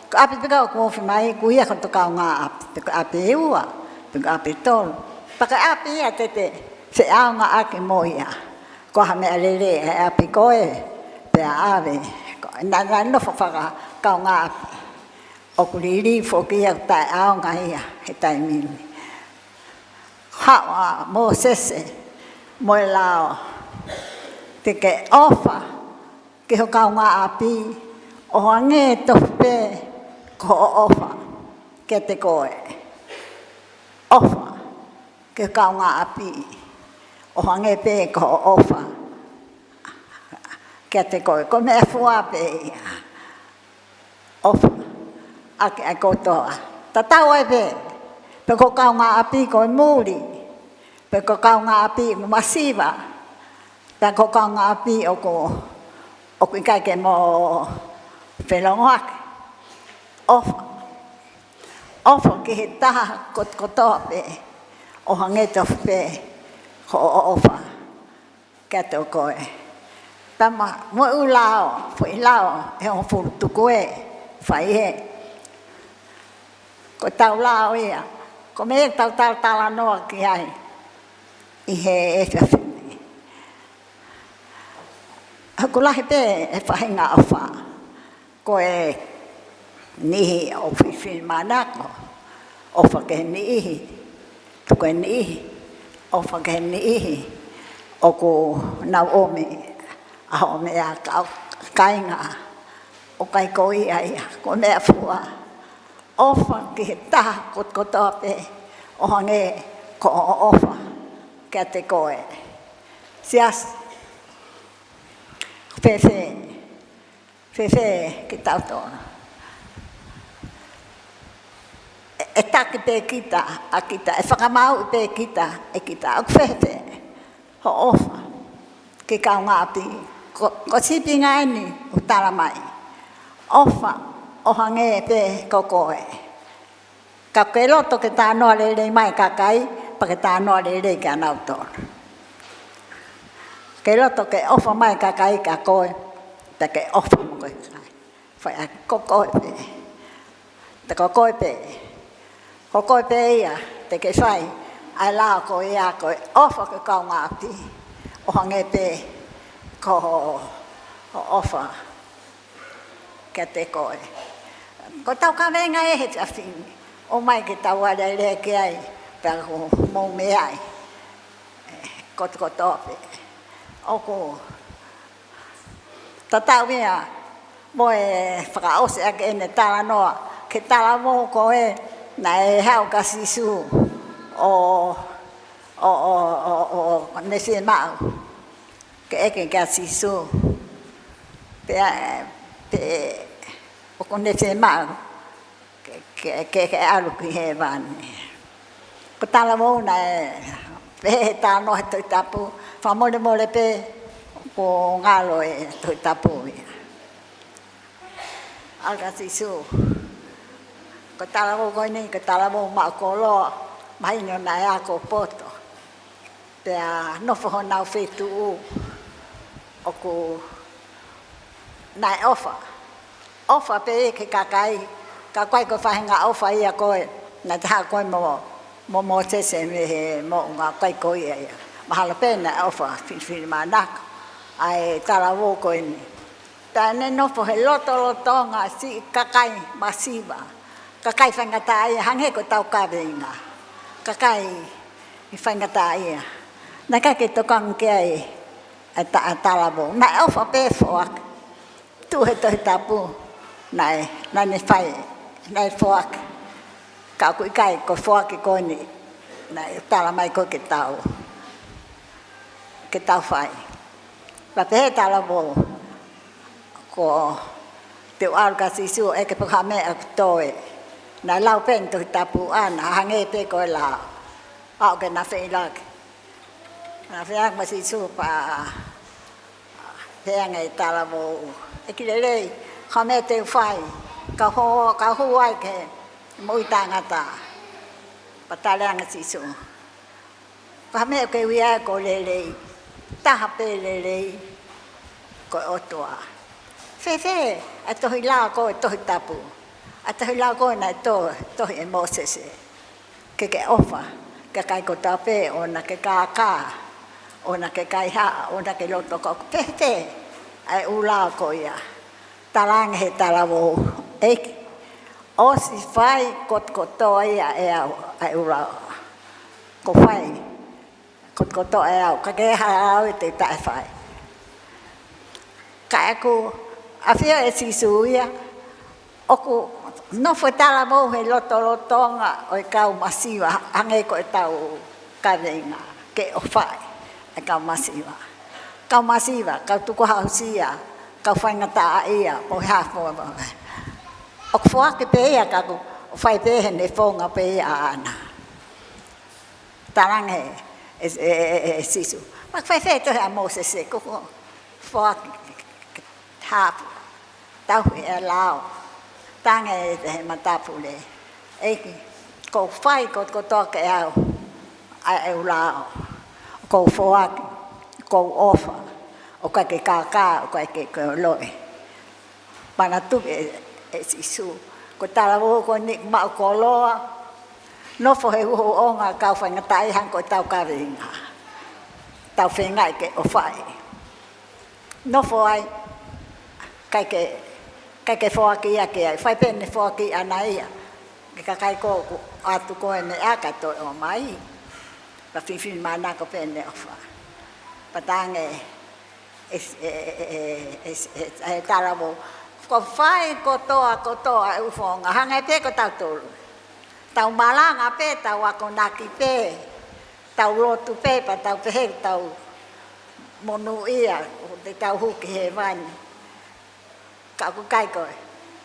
Ko e ʻapi pē ko ē ʻoku ofi mai, ko ia ko hoto kaungāʻapi, pe ko e ʻapi ʻe ua, pe ko e ʻapi ʻe tolu. Pea ko e ʻapi ia te te feʻaongaʻaki mo ia. Ko ha meʻalele ʻa e ʻapi ko ē, pea ʻave. Ko, naʻa, naʻa nofo fakakaungāʻapi. ʻOku liliu foki ia ʻoku taʻeʻaonga ia he taimi ni. Haʻu ʻa Mōsese mo e lao, te ke ʻofa ki ho kaungāʻapi ʻo hangē tofu pē ko hoʻo ʻofa kiate koe. ʻOfa ki ho kaungāʻapi ʻo hangē pē ko hoʻo ʻofa kiate koe. Ko e meʻafua pē ia. ʻOfa ʻaki ʻa e kotoa. Tatau ai pē pe ko e kaungāʻapi ko e muli, pe ko e kaungāʻapi ʻoku masiva, pe ko e kaungāʻapi ʻoku, ʻoku ʻikai ke mo felongoaki. ʻOfa. ʻOfa ki he taha kot-, kotoa pē ʻo hangē tofu pē ko hoʻo ʻofa kiate koe. Tama, mo e ʻū lao, foʻi lao ʻe hongofulu, tuku ē, fai ē. Ko ʻetau lao ia, ko e meʻa ʻoku tau talatalanoa ki ai ʻi he efiafi ni. ʻOku lahi pē e faʻahinga ʻofa. Ko e niʻihi ʻoku fifili manako, ʻofa ki he niʻihi, tuku e niʻihi, ʻofa ki he niʻihi ʻoku nau ʻomi ʻa hoʻo meʻa, ka ʻoku kāinga, ʻoku ʻikai ko ia ia, ko e meʻafua. ʻOfa ki he taha kot-, kotoa pē ʻo hangē ko hoʻo ʻofa kiate koe. Siasi, fēfē, fēfē kitautolu? ʻE, ʻe taki pē kita ʻa kita, ʻe fakamaauʻi pē kita ʻe kita. ʻOku fēfē hoʻo ʻofa ki he kaungāʻapi? Ko, ko e sīpinga eni ʻoku tala mai. ʻOfa ʻo hangē pē ko koe. Ka ke loto ke talanoa lelei mai e kakai, pea ke talanoa lelei kia nautolu. Ke loto ke ʻofa mai e kakai kia koe, pea ke ʻofa mo koe ki he kakai. Fai ʻaki ko koe pē. Te ko koe pē. Ko koe pē ia te ke fai ʻa e lao ko ia ko e ʻofa ki ho kaungāʻapi ʻo hangē pē ko hoʻo ʻofa kiate koe. Ko ʻetau kaveinga ē he efiafi ni, ʻomai ke tau alēlea ki ai, pea ʻoku mou meaʻi kotokotoa pē. ʻOku tatau ia mo e fakaʻosi ʻaki ʻene talanoa ki he talavou ko ē naʻe haʻu kia Sīsū ʻo, ʻo, ʻo, ʻo, ʻo ne fiemaʻu ke ʻeke kia Sīsū pe, pe ʻoku ne fiemaʻu ke, ke, ke, ke ʻalu ki hēvani. Ko e talavou naʻe pehē he talanoa he Tohi Tapu, fakamolemole pē, ʻoku ngalo e Tohi Tapu ia. ʻAlu kia Sīsū. Ko e talavou ko eni, ko e talavou maʻu koloa, mahino naʻe ako poto. Pea nofo honau feituʻu ʻoku naʻe ʻofa. ʻOfa pē ki he kakai, ka ʻoku ʻikai ko e faʻahinga ʻofa ia ko ē naʻe ʻi ai ko ē mo, mo Mōsese mei he moʻunga, ʻikai ko ia ia. Mahalo pē naʻe ʻofa filifilimānako ʻa e talavou ko eni. Pea ne nofo he lotolotonga siʻi kakai masiva, kakai faingataʻaʻia, hangē ko ʻetau kaveinga, kakai faingataʻaʻia. Naʻe ʻikai ke tokanga ki ai e ta-, e talavou. Naʻe ʻofa pē foaki. Tuʻu he Tohi Tapu naʻe, naʻa ne fai, naʻe foaki. Ka ʻoku ʻikai ko e foaki ko eni naʻe tala mai ko ē ke tau, ke tau fai. Pea pehē e talavou, ko te u ʻalu kia Sīsū ʻo ʻeke pe ko e hā e meʻa ʻoku toe. Naʻe lau pē ʻe he Tohi Tapu ʻana, hangē pē ko e lao. Aʻu ke na feʻiloaki. Na feʻiloaki mo Sīsū pea pehē ange e talavou, ʻEiki lelei, ko e hā e meʻa te u fai, kau hū, kau hū ai ki he moʻui taʻengata? Pea tali ange ʻe Sīsū, ko e hā e meʻa ʻoku ke ui ai ko e lelei? Taha pē lelei, ko e ʻOtua. Fēfē ʻa e tohi lao ko ē, Tohi Tapu, ʻa e tohi lao ko ē naʻe to-, tohi ʻe Mōsese, ke ke ʻofa ki he kakai kotoa pē, ʻoua naʻa ke kākā, ʻoua naʻa ke kaihaʻa, ʻoua naʻa ke loto kau, fēfē ʻa e ʻū lao ko ia? Tala ange ʻe he talavou, ʻEiki, ʻOsi fai kotokotoa ia ʻe au ʻa e ʻū lao. Kuo fai kotokotoa ʻe au, ka ʻikai ha lao te u taʻe fai. Ka ʻoku ʻafio ʻa Sīsū ia, ʻoku nofo e talavou he lotolotonga ʻo e kau masiva, hangē ko ʻetau kaveinga, ke ʻofaʻi e kau masiva. Kau masiva, kau tukuhausia, kau faingataʻaʻia, pe ko e hā fua. ʻOku foaki pē ia ka ʻoku fai pē heʻene founga pē ia ʻaʻana. Talaange ʻe, ʻe, ʻe, ʻe, ʻe Sīsū, ʻoku fai fē e tohi ʻa Mōsese, kuo foaki, hā fua, tauhi e lao. Talaange ʻe he matapule, ʻEiki, kuo fai kotokotoa ʻe au ʻa e ʻū lao. Kuo foaki, kuo ʻofa, ʻoku ʻikai ke kākā, ʻoku ʻikai ke koloaʻia. Manatuʻi ʻe, ʻe Sīsū, ko e talavou ko eni maʻu koloa, nofo he uho uonga kau faingataʻaʻia hangē ko ʻetau kaveinga. Tau feingaʻi ke ʻofaʻi. Nofo ai, ʻikai ke, ʻikai ke foaki ia ki ai, fai pē ʻene foaki ʻaʻana ia. Ki he kakai ko ē ʻoku ʻoatu ko ē meʻa kae toe ʻomai. Pea fifimanako pē ʻene ʻofa. Pea talaange ʻe, ʻe, ʻe talavou, kuo fai kotoa, kotoa e ʻū founga, hangē pē ko tautolu. Tau malanga pē, tau akonaki pē, tau lotu pē, pea tau pehē, tau monūʻia, ʻo te tau hū ki hēvani. Ka ʻoku ʻikai ko e,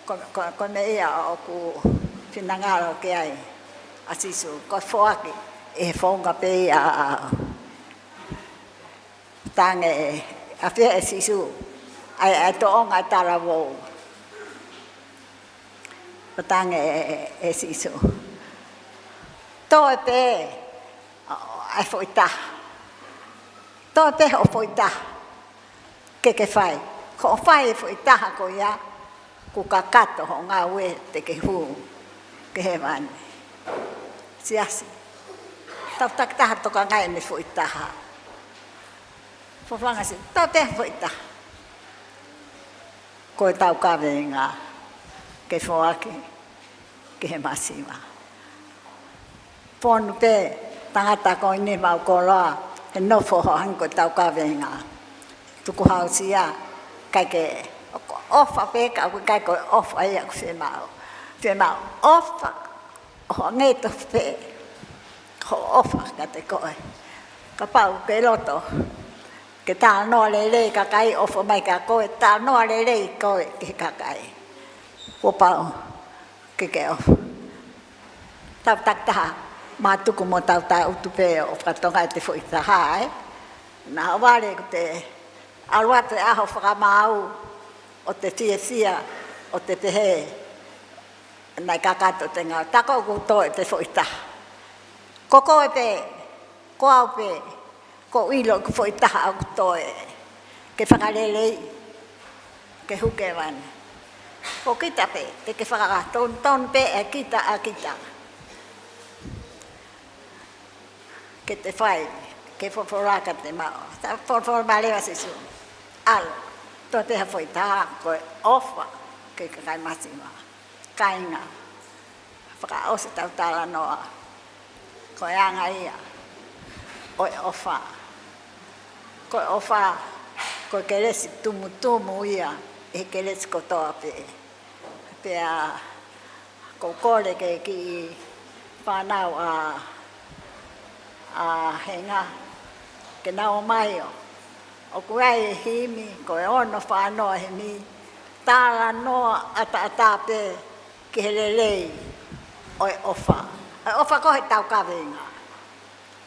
ko, ko, ko e meʻa ia ʻoku finangalo ki ai ʻa Sīsū, kuo foaki ʻi he founga pē ia ʻa, ʻa, Talaange ʻe, ʻafio ʻe Sīsū, ʻa e, ʻa e tōʻonga ʻo e talavou. Talaange ʻe, ʻe, ʻe Sīsū, toe pē, ʻa, ʻa e foʻi taha. Toe pē hoʻo foʻi taha ke ke fai. Ko hoʻo fai e foʻi taha ko ia, kuo kakato hoʻo ngāue te ke hū ki hēvani. Siasi, tau takitaha tokangaʻi ʻene foʻi taha. Fafanga si, tau pē foʻi taha. Ko ʻetau kaveinga ke foaki ki he masiva. Fonu pē tangata ko eni maʻu koloa, he nofo hangē ko ʻetau kaveinga. Tukuhausia, ʻikai ke, ʻofa pē ka ʻoku ʻikai ko e ʻofa ia ʻoku fiemaʻu. Fiemaʻu ʻofa ʻo hangē tofu pē hoʻo ʻofa kiate koe. Kapau ʻoku ke loto ke talanoa lelei kakai, ʻofa mai kia koe, talanoa lelei koe ki he kakai. Kuo pau ke ke ʻofa. Tau takitaha mātuku mo tau tangutu pē ʻo fakatokangaʻi ʻete foʻi taha, ē? Naʻa ʻohovale ʻoku te ʻalu atu e ʻaho fakamaau, ʻo te fiefia, ʻo te pehē, naʻe kakato ʻete ngāue. Tā ko ē ʻoku toe ʻete foʻi taha. Ko koe pē, ko au pē, ʻoku ou ʻilo ʻeku foʻi taha ʻoku toe ke fakaleleiʻi, ke hū ki hēvani. Ko kita pē, te ke fakatonutonu pē ʻe kita ʻa kita. Ke te fai, ke folofola ka te maʻu. Tā folofola mālie ʻa Sīsū. ʻAlu, toe pē ha foʻi taha, ko e ʻofa ki he kakai masiva. Kāinga, fakaʻosi ʻetau talanoa, ko e anga ia ʻo e ʻofa. Ko e ʻofa, ko e kelesi tumutumu ia ʻi he kelesi kotoa pē. Pea ʻoku ou kole ki he kiʻi fānau ʻa, ʻa Henga, ke nau ō mai ʻo, ʻoku ʻi ai e himi, ko e ono fā noa himi, talanoa ʻataʻatā pē ki he lelei ʻo e ʻofa. ʻO e ʻofa ko ē ʻi heʻetau kaveinga.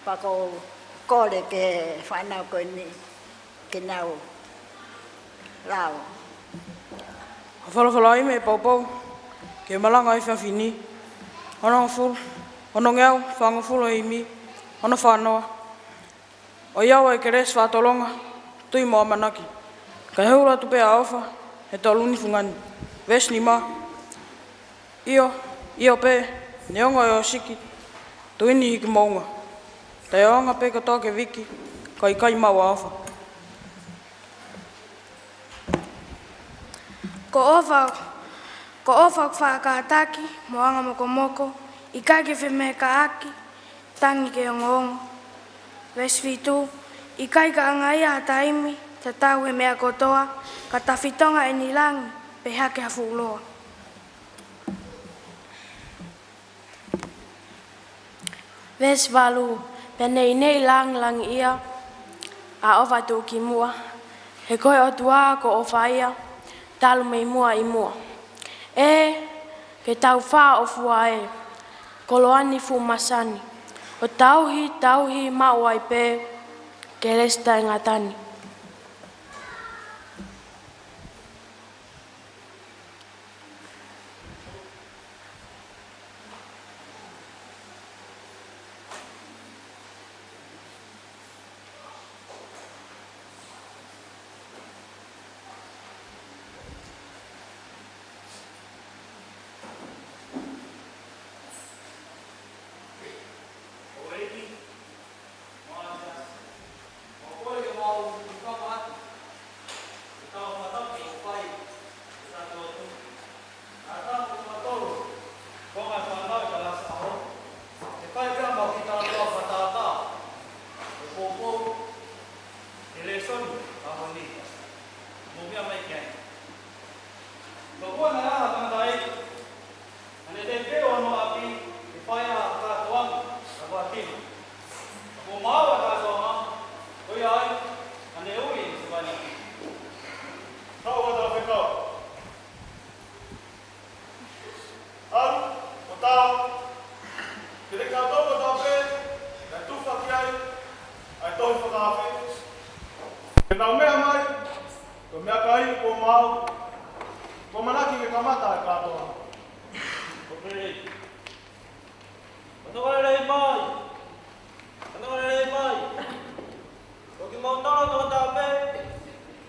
Pea ʻoku ou kole ki he fānau ko eni ke nau lau. ʻA e folofola ʻi he poupou, ke malanga ʻi he efiafi ni, ono fulu, ono ngeau, fāngofulu ʻa e himi, ono fā noa. ʻOiauē kelesi, faʻa tolonga, tui mo ʻamanaki, kae hulu atu pē ʻa e ʻofa he toluni fungani. Veesi nima. ʻIo, ʻio pē, neongo ʻe ʻosiki, tuʻi ni hiki moʻunga, taʻeʻaonga pē kotoa ke viki, ka ʻikai maʻu ʻa e ʻofa. Ko e ʻofa, Ko e ʻofa ʻoku faʻa kātaki mo anga mokomoko, ʻikai ke femekaʻaki, tangi ke ongoongo. Veesi fitu, ʻikai ke ʻangaʻia ha taimi, tatau he meʻa kotoa, ka tafitonga ʻeni langi, pehē hake ha fuʻu loa. Veesi valu, pea neʻineʻi langilangiʻia ʻa e ʻofa tuʻukimuʻa, he ko e ʻOtua ko e ʻofa ia, talu mei muʻa ʻi muʻa. ʻE, ke tau fāʻofua ē, koloa ni fuʻu masani, ʻo tauhi, tauhi maʻu ai pē, kelesi taʻengata ni. Ane teke ono api, ʻe fai ha kātoanga, ka ko e tino. Ko maua kātoanga, ko ia ai, ane ui, se vai na. Kau ata fekau. ʻAlu, ʻo tau. Ke le kātoa ko tau pē, na tufa ki ai, ʻa e tohi fakaafe. Ke nau meʻa mai, ko e meʻakai, ko mau. Ko e manaki ke kamata e kātoanga. ʻOku lelei. Fanongo lelei mai. Fanongo lelei mai. Ko kimoutolu tokotaha pē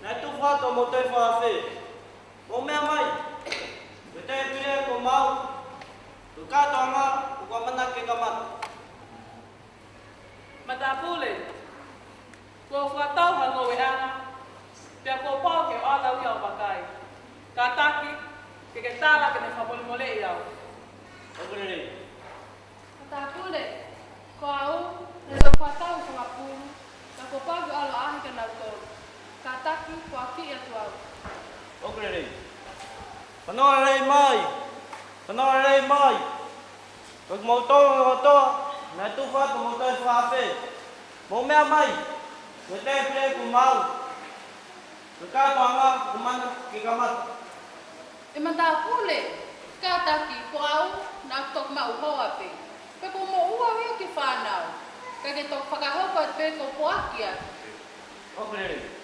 naʻe tufa atu hoʻomou tohi fakaafe. Mou meʻa mai. Ko e tēpile ko mau. Ko e kātoanga, ʻoku ʻamanaki ke kamata. Matāpule, kuo u fakatau ha ngoueʻanga, pea kuo pau ke u ʻalu au ia ʻo vakai. Kātaki, ke ke tala ke ne fakamolemoleʻi au. ʻOku lelei. Matāpule, ko au, naʻe toki fakatau ha fanga pulu, ka kuo pau ke u ʻalu ʻo ʻaʻahi kia nautolu. Kātaki, kuo ʻakiʻi atu au. ʻOku lelei. Fanongo lelei mai. Fanongo lelei mai. Ko kimoutolu kotoa naʻe tufa atu hoʻomou tohi fakaafe. Mou meʻa mai. Ko e tēpile ko mau. Ko e kātoanga, ʻoku ʻamanaki ke kamata. ʻE matāpule, kātaki, ko au, naʻa ku toki maʻu hoa pē. Pea kuo moʻua au ia ki he fānau. Ka ke toki fakahoko atu pē kuo u poaki atu. ʻOku lelei.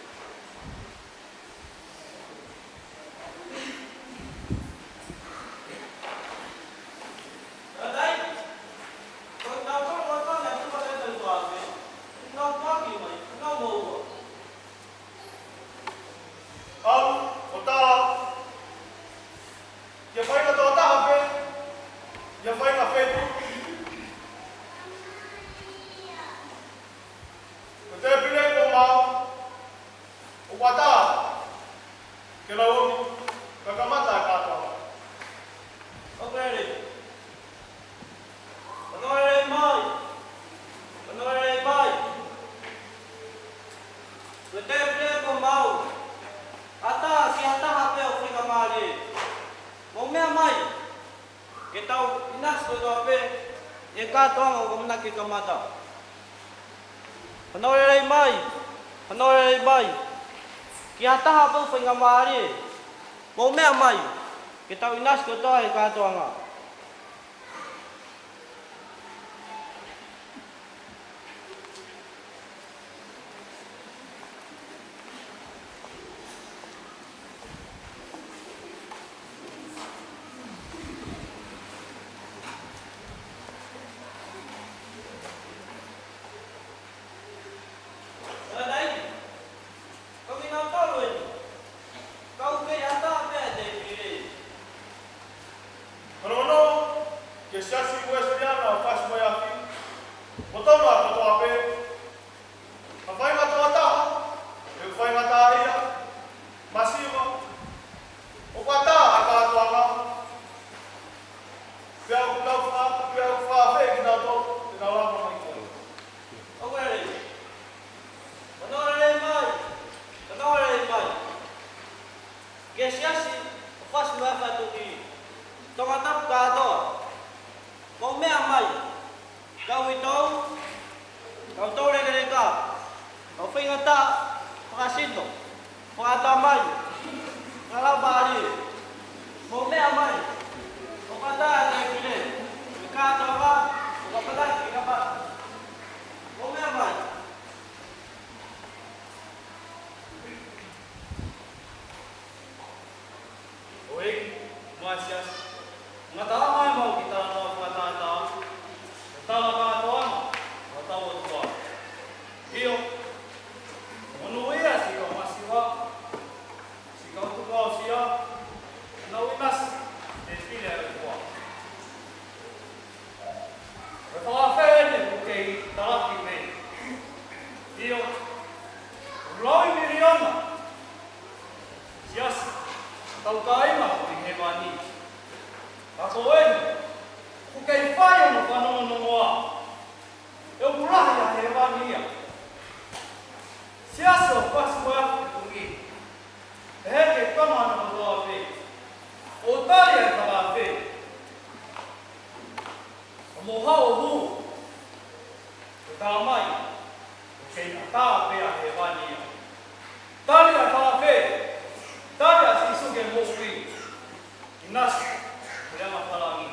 ʻAlu, ʻo tau. Ke fai na tō taha pē, ke fai na fetu. Ko e tēpile ko mau, ʻoku ʻatā ke lau ʻomi, ka kamata e kātoanga. ʻOku lelei. Fanongo lelei mai. Fanongo lelei mai. Ko e tēpile ko mau. ʻAtā ki ha taha pē ʻoku fikamālie. Mou meʻa mai. Ke tau ʻinasi kotoa pē, ʻi he kātoanga ʻoku ʻamanaki ke kamata. Fanongo lelei mai, fanongo lelei mai. Ki ha taha pē ʻoku fikamālie, mou meʻa mai, ke tau ʻinasi kotoa he kātoanga. Ko kinautolu eni. Kau kei ʻatā pē ʻa e tēpile. Hono ono, ki he Siasi Uēsiliana ʻo Fasi Vaiafi, mo Tonga kotoa pē. Ka faingataʻa taha, ʻe faingataʻaʻia, masiva, ʻoku ʻatā ʻa e kātoanga, Ko eni, ʻoku kei fai hono fanongonongoa, ʻe ʻoku lahi ʻa hēvani ia. Siasi ʻoku fasi mo e afi kuki, ʻe heke tama ana kotoa pē. ʻO tali ʻa e fakaafe, ʻa mo hao hu, ʻo talamai, ʻoku kei ʻatā pē ʻa hēvani ia. Tali ʻa e fakaafe, tali ʻa Sīsū ki he moʻui. ʻInasi, ko e lea mafalani.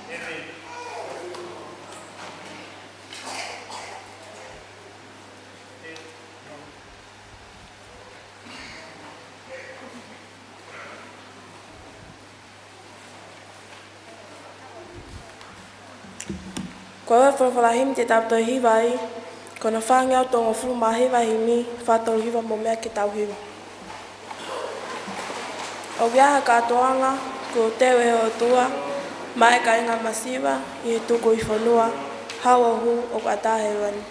ʻĒmeni. Ko e folofola himi te tau toe hiva ai, ko hono fāngeau tolungofulu mā hiva, himi fā tolu hiva, mou meʻa ke tau hiva. ʻOku ʻi ai ha kātoanga kuo teu ʻe he ʻOtua maʻá e kāinga masiva ʻi he tukui fonua, Haʻu ʻo hū, ʻoku ʻatā hēvani.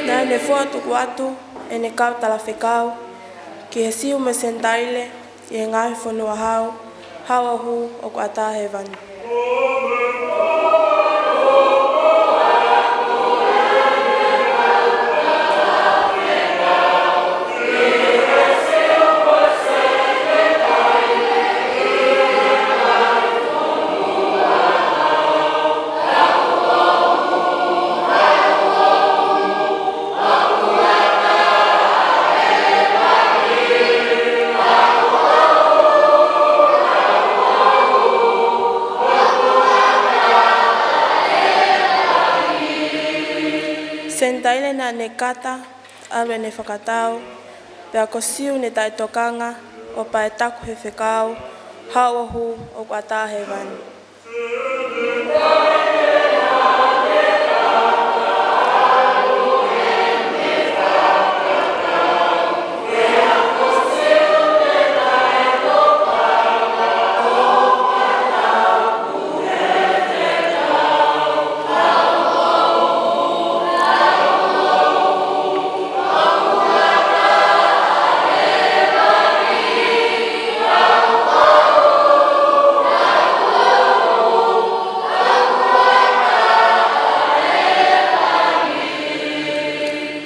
Naʻá ne fua tuku atu ʻene kau talafekau ki he Siu mo e Senitaile ʻi he ngaahi fonua, Haʻu, Haʻu ʻo hū, ʻoku ʻatā hēvani. Senitaile naʻá ne kata, ʻalu ʻene fakatau, pea ko Siu ne taʻetokanga, ʻo paetaku he fekau, Haʻu ʻo hū, ʻoku ʻatā hēvani.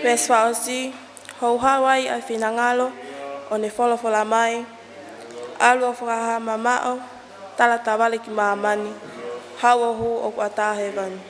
Veesi fakaʻosi, houhau ai ʻa e finangalo, ʻo ne folofola mai, ʻAlu ʻo fakahā mamaʻo, tala tavale ki māmani, Haʻu ʻo hū, ʻoku ʻatā hēvani.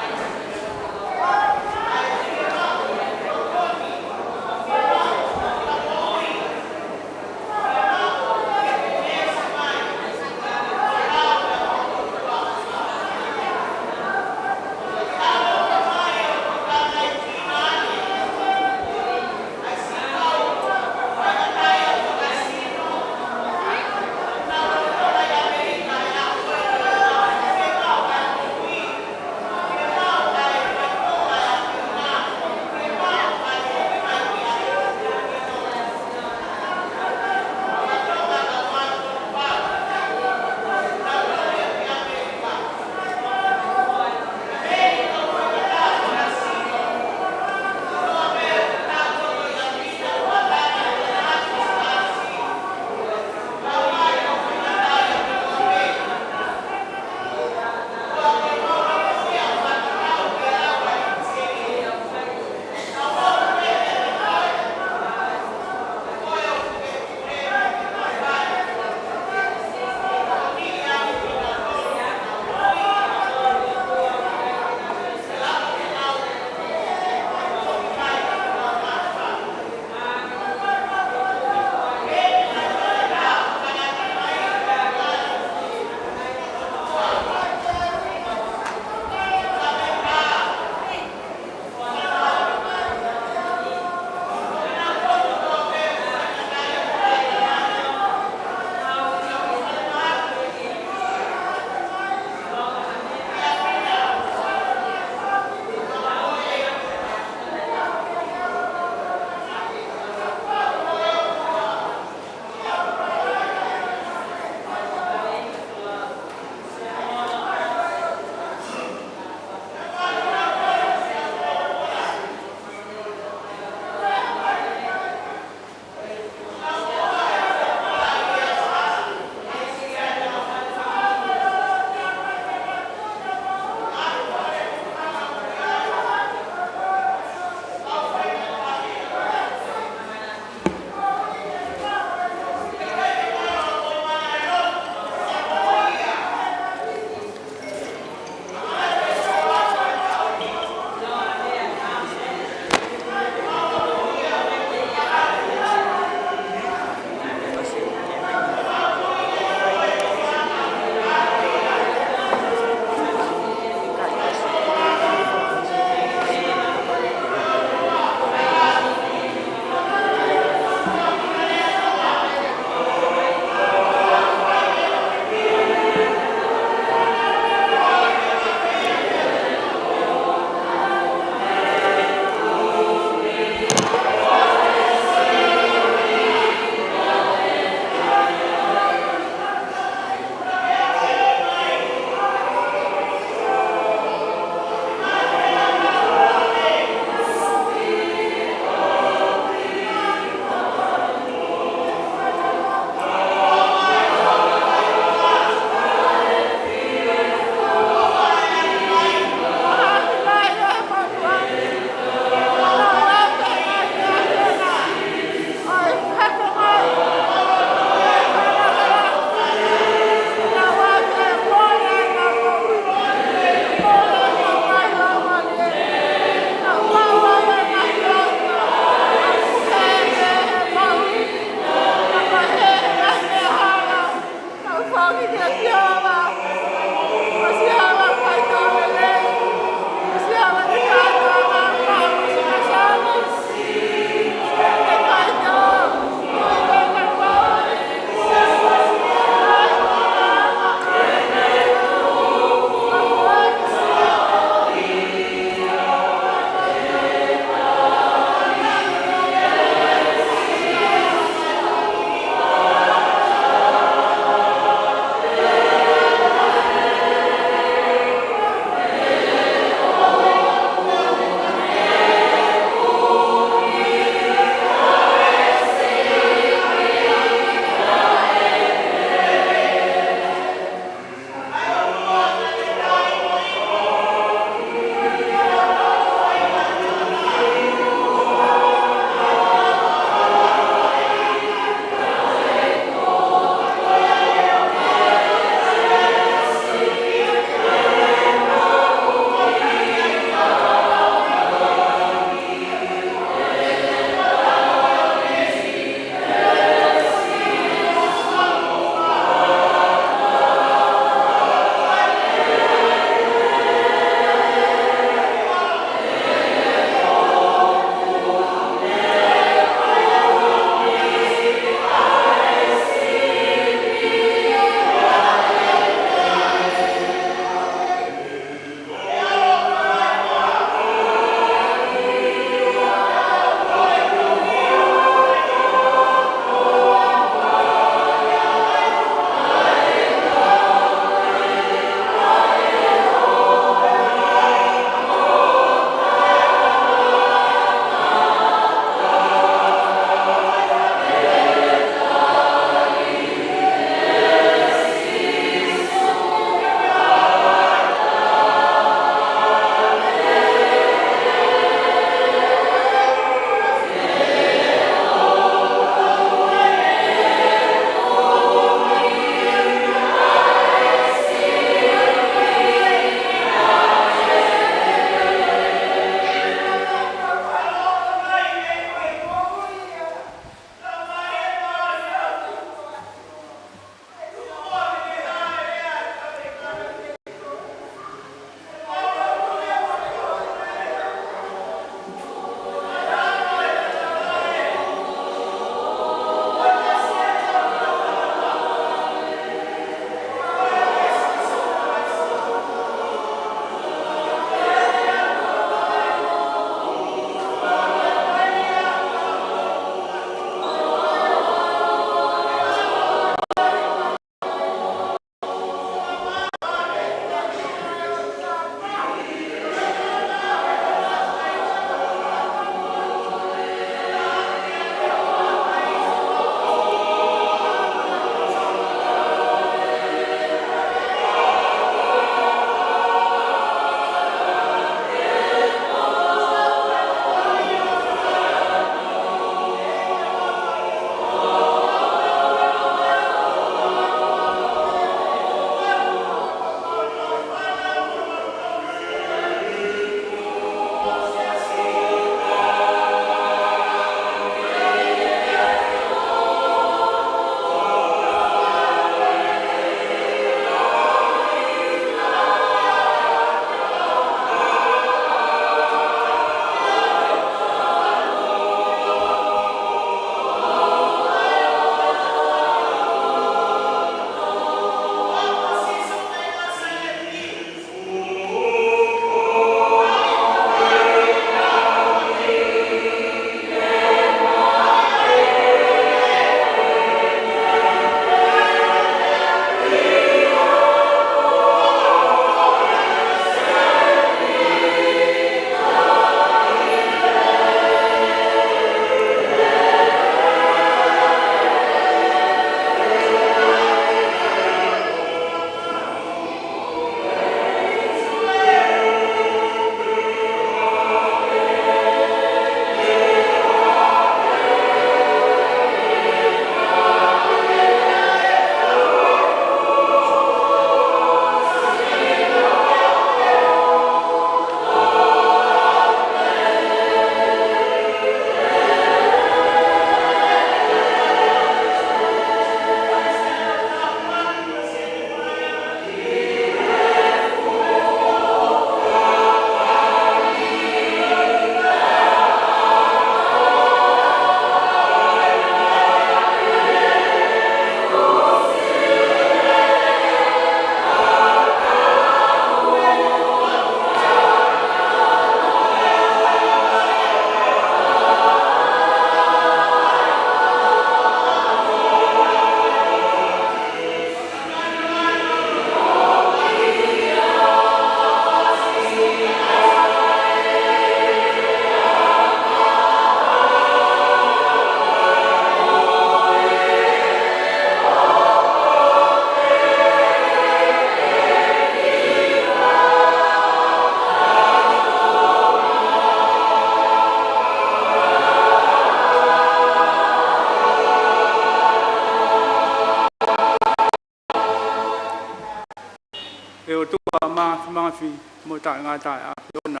Māfimafi mo taʻengata ʻa e ʻAfiona,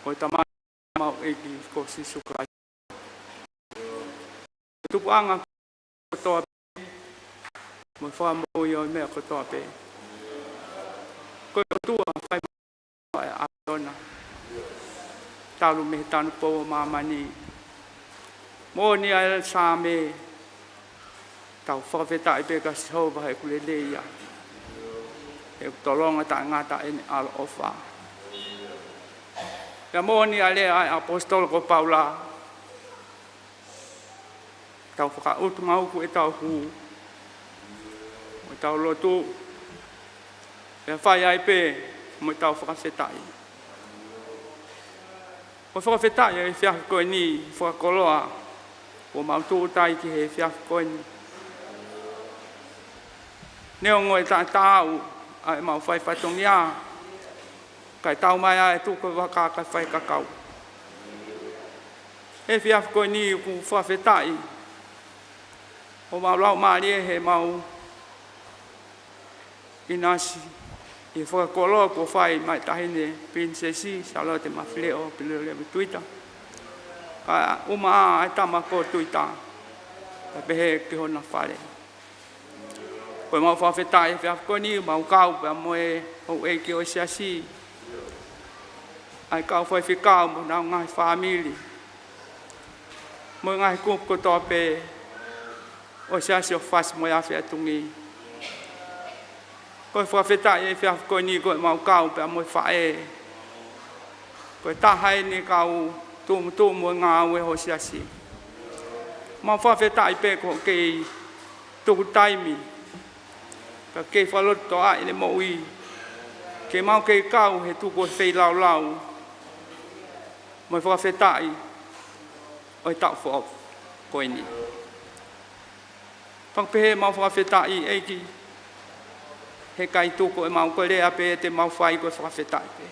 ko e Tamai ʻemau ʻEiki ko Sīsū Kalaisi. Tupuʻanga kotoa pē, mo e fakamoʻui ʻo e meʻa kotoa pē. Ko e ʻOtua fai mai ʻa e ʻAfiona, talu mei he tanupou ʻo māmani. Moʻoni ʻa e Saame, tau fakafetaʻi pē kia Sihova he ʻoku lelei ia, he ʻoku tolonga taʻengata ʻene ʻaloʻofa. Pea moʻoni ʻa e lea ʻa e ʻaposetolo ko Paula, tau fakaʻutungaʻuku ʻetau hū, mo ʻetau lotu, pea fai ai pē mo ʻetau fakafetaʻi. Ko e fakafetaʻi ʻo e efiafi ko eni, fakakoloa, kuo mau tūʻuta ai ki he efiafi ko eni. Neongo e taʻetaau ʻa ʻemau fai fatongia, kae taumaiā e tuʻu ko e vaka kae fai kakau. He efiafi ko eni ʻoku fakafetaʻi ʻo mau lau mālie he mau ʻinasi ʻi he fakakoloa kuo fai mai taʻahine Pilinisesi Sālote Mafileʻo Pilolevu Tuita, kae ʻumaʻā ʻa e tama ko Tuita, kae pehē ki hona fale. Ko ʻemau fakafetaʻi he efiafi ko eni, mau kau pea mo e houʻeiki ʻo e siasi, ʻa e kau faifekau mo honau ngaahi fāmili, mo e ngaahi kupu kotoa pē ʻo e Siasi ʻo Fasi mo e Afi ʻa Tungi. Ko e fakafetaʻi he efiafi ko eni ko ʻemau kau pea mo e faʻē, ko e taha eni kau tumutumu e ngāue ho siasi. Mau fakafetaʻi pē ko e kei tuku taimi, ka kei fakalototoʻa ʻene moʻui, ke mau kei kau he tuku ʻo e feilaulau mo e fakafetaʻi ʻo e taʻu foʻou ko eni. Pea ʻoku pehē ʻemau fakafetaʻi ʻEiki, he ʻikai tuku ʻemau ko e lea pē te mau fai ko e fakafetaʻi pē.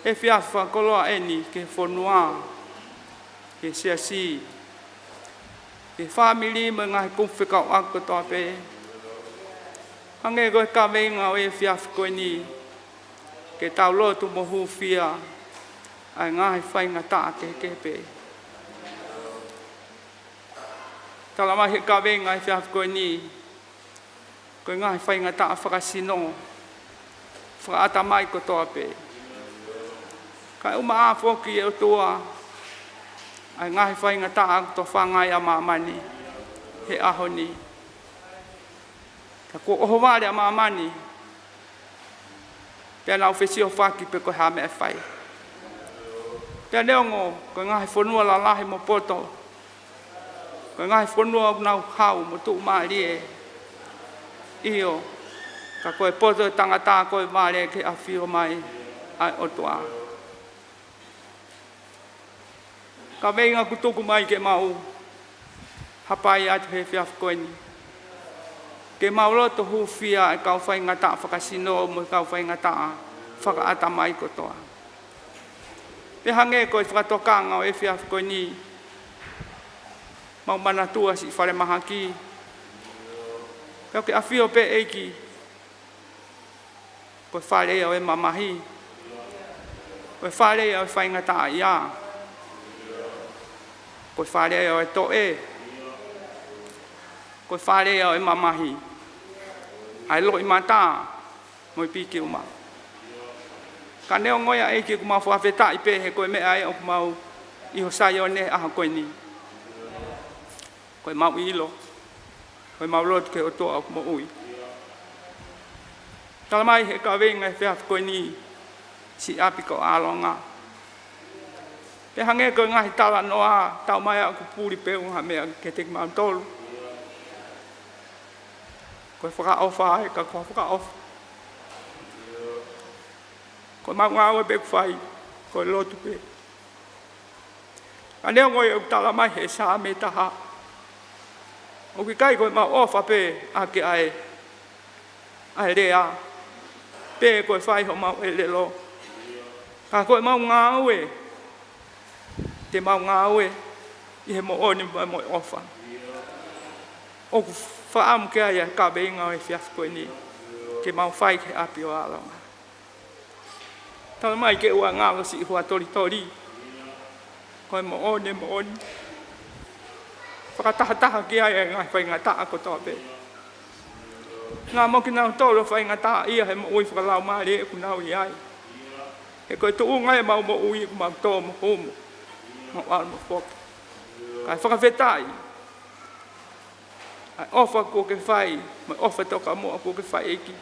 He efiafi fakakoloa eni ki he fonua, ki he siasi, ki he fāmili mo e ngaahi kupu fekauʻaki kotoa pē. Hangē ko e kaveinga ʻo e efiafi ko eni, ke tau lotu mo hūfia ʻa e ngaahi faingataʻa kehekehe pē. Tala mai he kaveinga he efiafi ko eni, ko e ngaahi faingataʻa fakasino, fakaʻatamai kotoa pē. Kae ʻumaʻā foki ʻe ʻOtua ʻa e ngaahi faingataʻa ʻoku tofanga ai ʻa māmani he ʻaho ni. Ka kuo ʻohovale ʻa māmani, pea nau fesiofaki pe ko e hā meʻa ʻe fai. Pea neongo ko e ngaahi fonua lalahi mo poto, ko e ngaahi fonua ʻoku nau hau mo tuʻumālie, ʻio, ka ko e poto ʻo e tangata ko e vale ki he ʻafio mai ʻa e ʻOtua. Kaveinga ʻoku tuku mai ke mau hapai atu he efiafi ko eni, ke mau loto hūfia e kau faingataʻa fakasino mo e kau faingataʻa fakaʻatamai kotoa. Pea hangē ko e fakatokanga ʻo e efiafi ko eni, mau manatua siʻi falemahaki, pea ke ʻafio pē ʻEiki, ko e fale ia ʻo e mamahi, ko e fale ia ʻo e faingataʻaʻia, ko e fale ia ʻo e toʻe, ko e fale ia ʻo e mamahi, ʻa e loʻimata mo e pikiuma. Ka neongo ia ʻEiki, ʻoku mau fakafetaʻi pē he ko e meʻa ia ʻoku mau ʻi ho Saione he ʻaho ko eni. Ko ʻemau ʻilo, ko ʻemau lotu ki he ʻOtua ʻoku moʻui. Tala mai he kaveinga he efiafi ko eni, siʻi ʻapi ko ʻAlonga, pea hangē ko e ngaahi talanoa, taumaiā ʻoku puli pē ʻa e ngaahi meʻa kiate kimautolu. Ko e fakaʻofa ē, ka ko e fakaʻofa. Ko ʻemau ngāue pē ʻoku fai, ko e lotu pē. Ka neongo ia ʻoku tala mai he Saame taha, ʻoku ʻikai ko ʻemau ʻofa pē ʻaki ʻa e, ʻa e lea, pe ko e fai homau ʻelelo, ka ko ʻemau ngāue, te mau ngāue ʻi he moʻoni mo e ʻofa. ʻOku fakaʻamu ki ai ʻa e kaveinga ʻo e efiafi ko eni. ke mau fai ki he ʻapi ʻo ʻAlonga. Talamai ke ʻoua ngalo siʻi hoa tolitoli. Ko e moʻoni, moʻoni. Fakatahataha ki ai e ngaahi faingataʻa kotoa pē. Ngā mo kinautolu ʻoku faingataʻaʻia he moʻui fakalaumālie ʻoku nau ʻi ai. He ko e tuʻunga ʻemau moʻui ʻoku mau tō mo humu. Mau ʻalu mo foki. Kae fakafetaʻi. ʻA e ʻofa kuo ke fai, mo e ʻofa tokamuʻa kuo ke fai ʻEiki.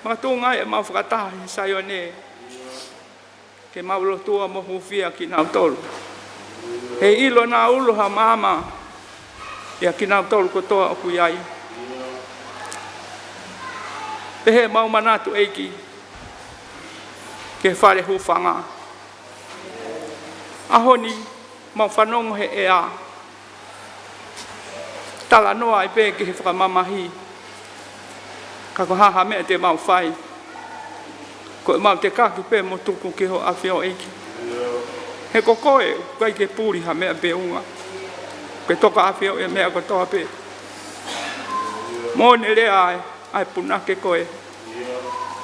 Makatuʻunga ʻemau fakataha ʻi Saione, ke mau lotua mo hūfia kinautolu. He ʻilo naʻa ulo ha maama, ʻia kinautolu kotoa ʻoku ʻi ai. Pehē ʻemau manatu ʻEiki, ki he fale hūfanga. ʻAho ni, mau fanongo he ʻea. Talanoa ai pē ki he fakamamahi. Ka ko e hā ha meʻa te mau fai. Ko ʻemau tekaki pē mo tuku ki hoʻo ʻafio ʻEiki. He ko koe, ʻoku ʻikai ke puli ha meʻa peunga. Ke toka ʻafio e meʻa kotoa pē. Moʻoni lea ai, ʻa e punake koe.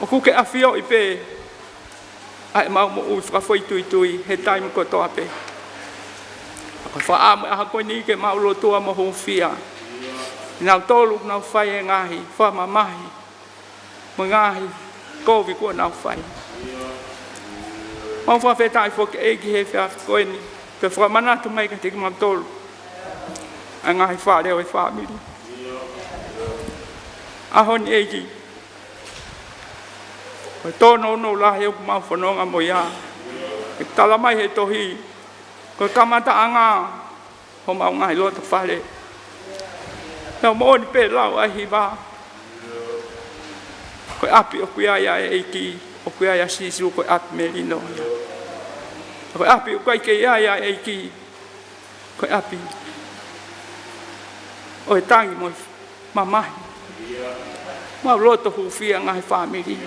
ʻOku ke ʻafioʻi pē. ʻA ʻemau moʻui fakafoʻituitui he taimi kotoa pē. Ko e fakaʻamu ʻa e ʻaho ko eni ke mau lotua mo hūfia. Kinautolu ʻoku nau fai e ngaahi fakamamahi. Mo e ngaahi kovi kuo nau fai. Mau fakafetaʻi foki ʻEiki he efiafi ko eni. Ke fakamanatu mai kiate kimautolu. ʻA e ngaahi fakalea ʻo e fāmili. ʻAho ni ʻEiki. Ko e tōnounou lahi ʻoku mau fononga mo ia. ʻE talamai he tohi. Ko e kamataʻanga. Homau ngaahi loto fale. He ʻoku moʻoni pē lau ʻa e hiva. Ko e ʻapi ʻoku ʻi ai ʻa e ʻEiki. ʻOku ʻi ai ʻa Sīsū ko e ʻapi melino ia. Ko e ʻapi ʻoku ʻikai ke ʻi ai ʻa e ʻEiki. Ko e ʻapi. ʻO e tangi mo e mamahi. Mau loto hūfia ngaahi fāmili.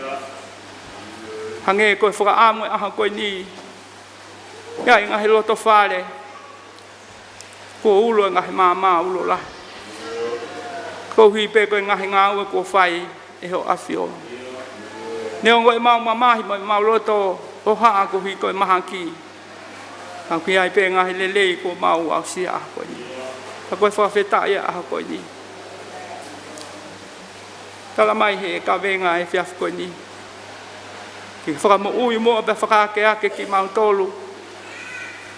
Hangē ko e fakaʻamu e ʻaho ko eni. ʻI ai ngaahi loto fale. Kuo ulo e ngaahi maama ulo lahi. Koeʻuhi pē ko e ngaahi ngāue kuo fai. ʻE hoʻo ʻafio. Neongo ʻemau mamahi mo ʻemau loto hohaʻa koeʻuhi ko e mahaki. Ka ʻoku ʻi ai pē ngaahi lelei kuo mau aʻusia ʻaho ko eni. Ka ko e fakafetaʻi ʻa e ʻaho ko eni. Talamai he kavenga ʻa e efiafi ko eni. Ke fakamoʻui muʻa pea fakaakeake kimautolu.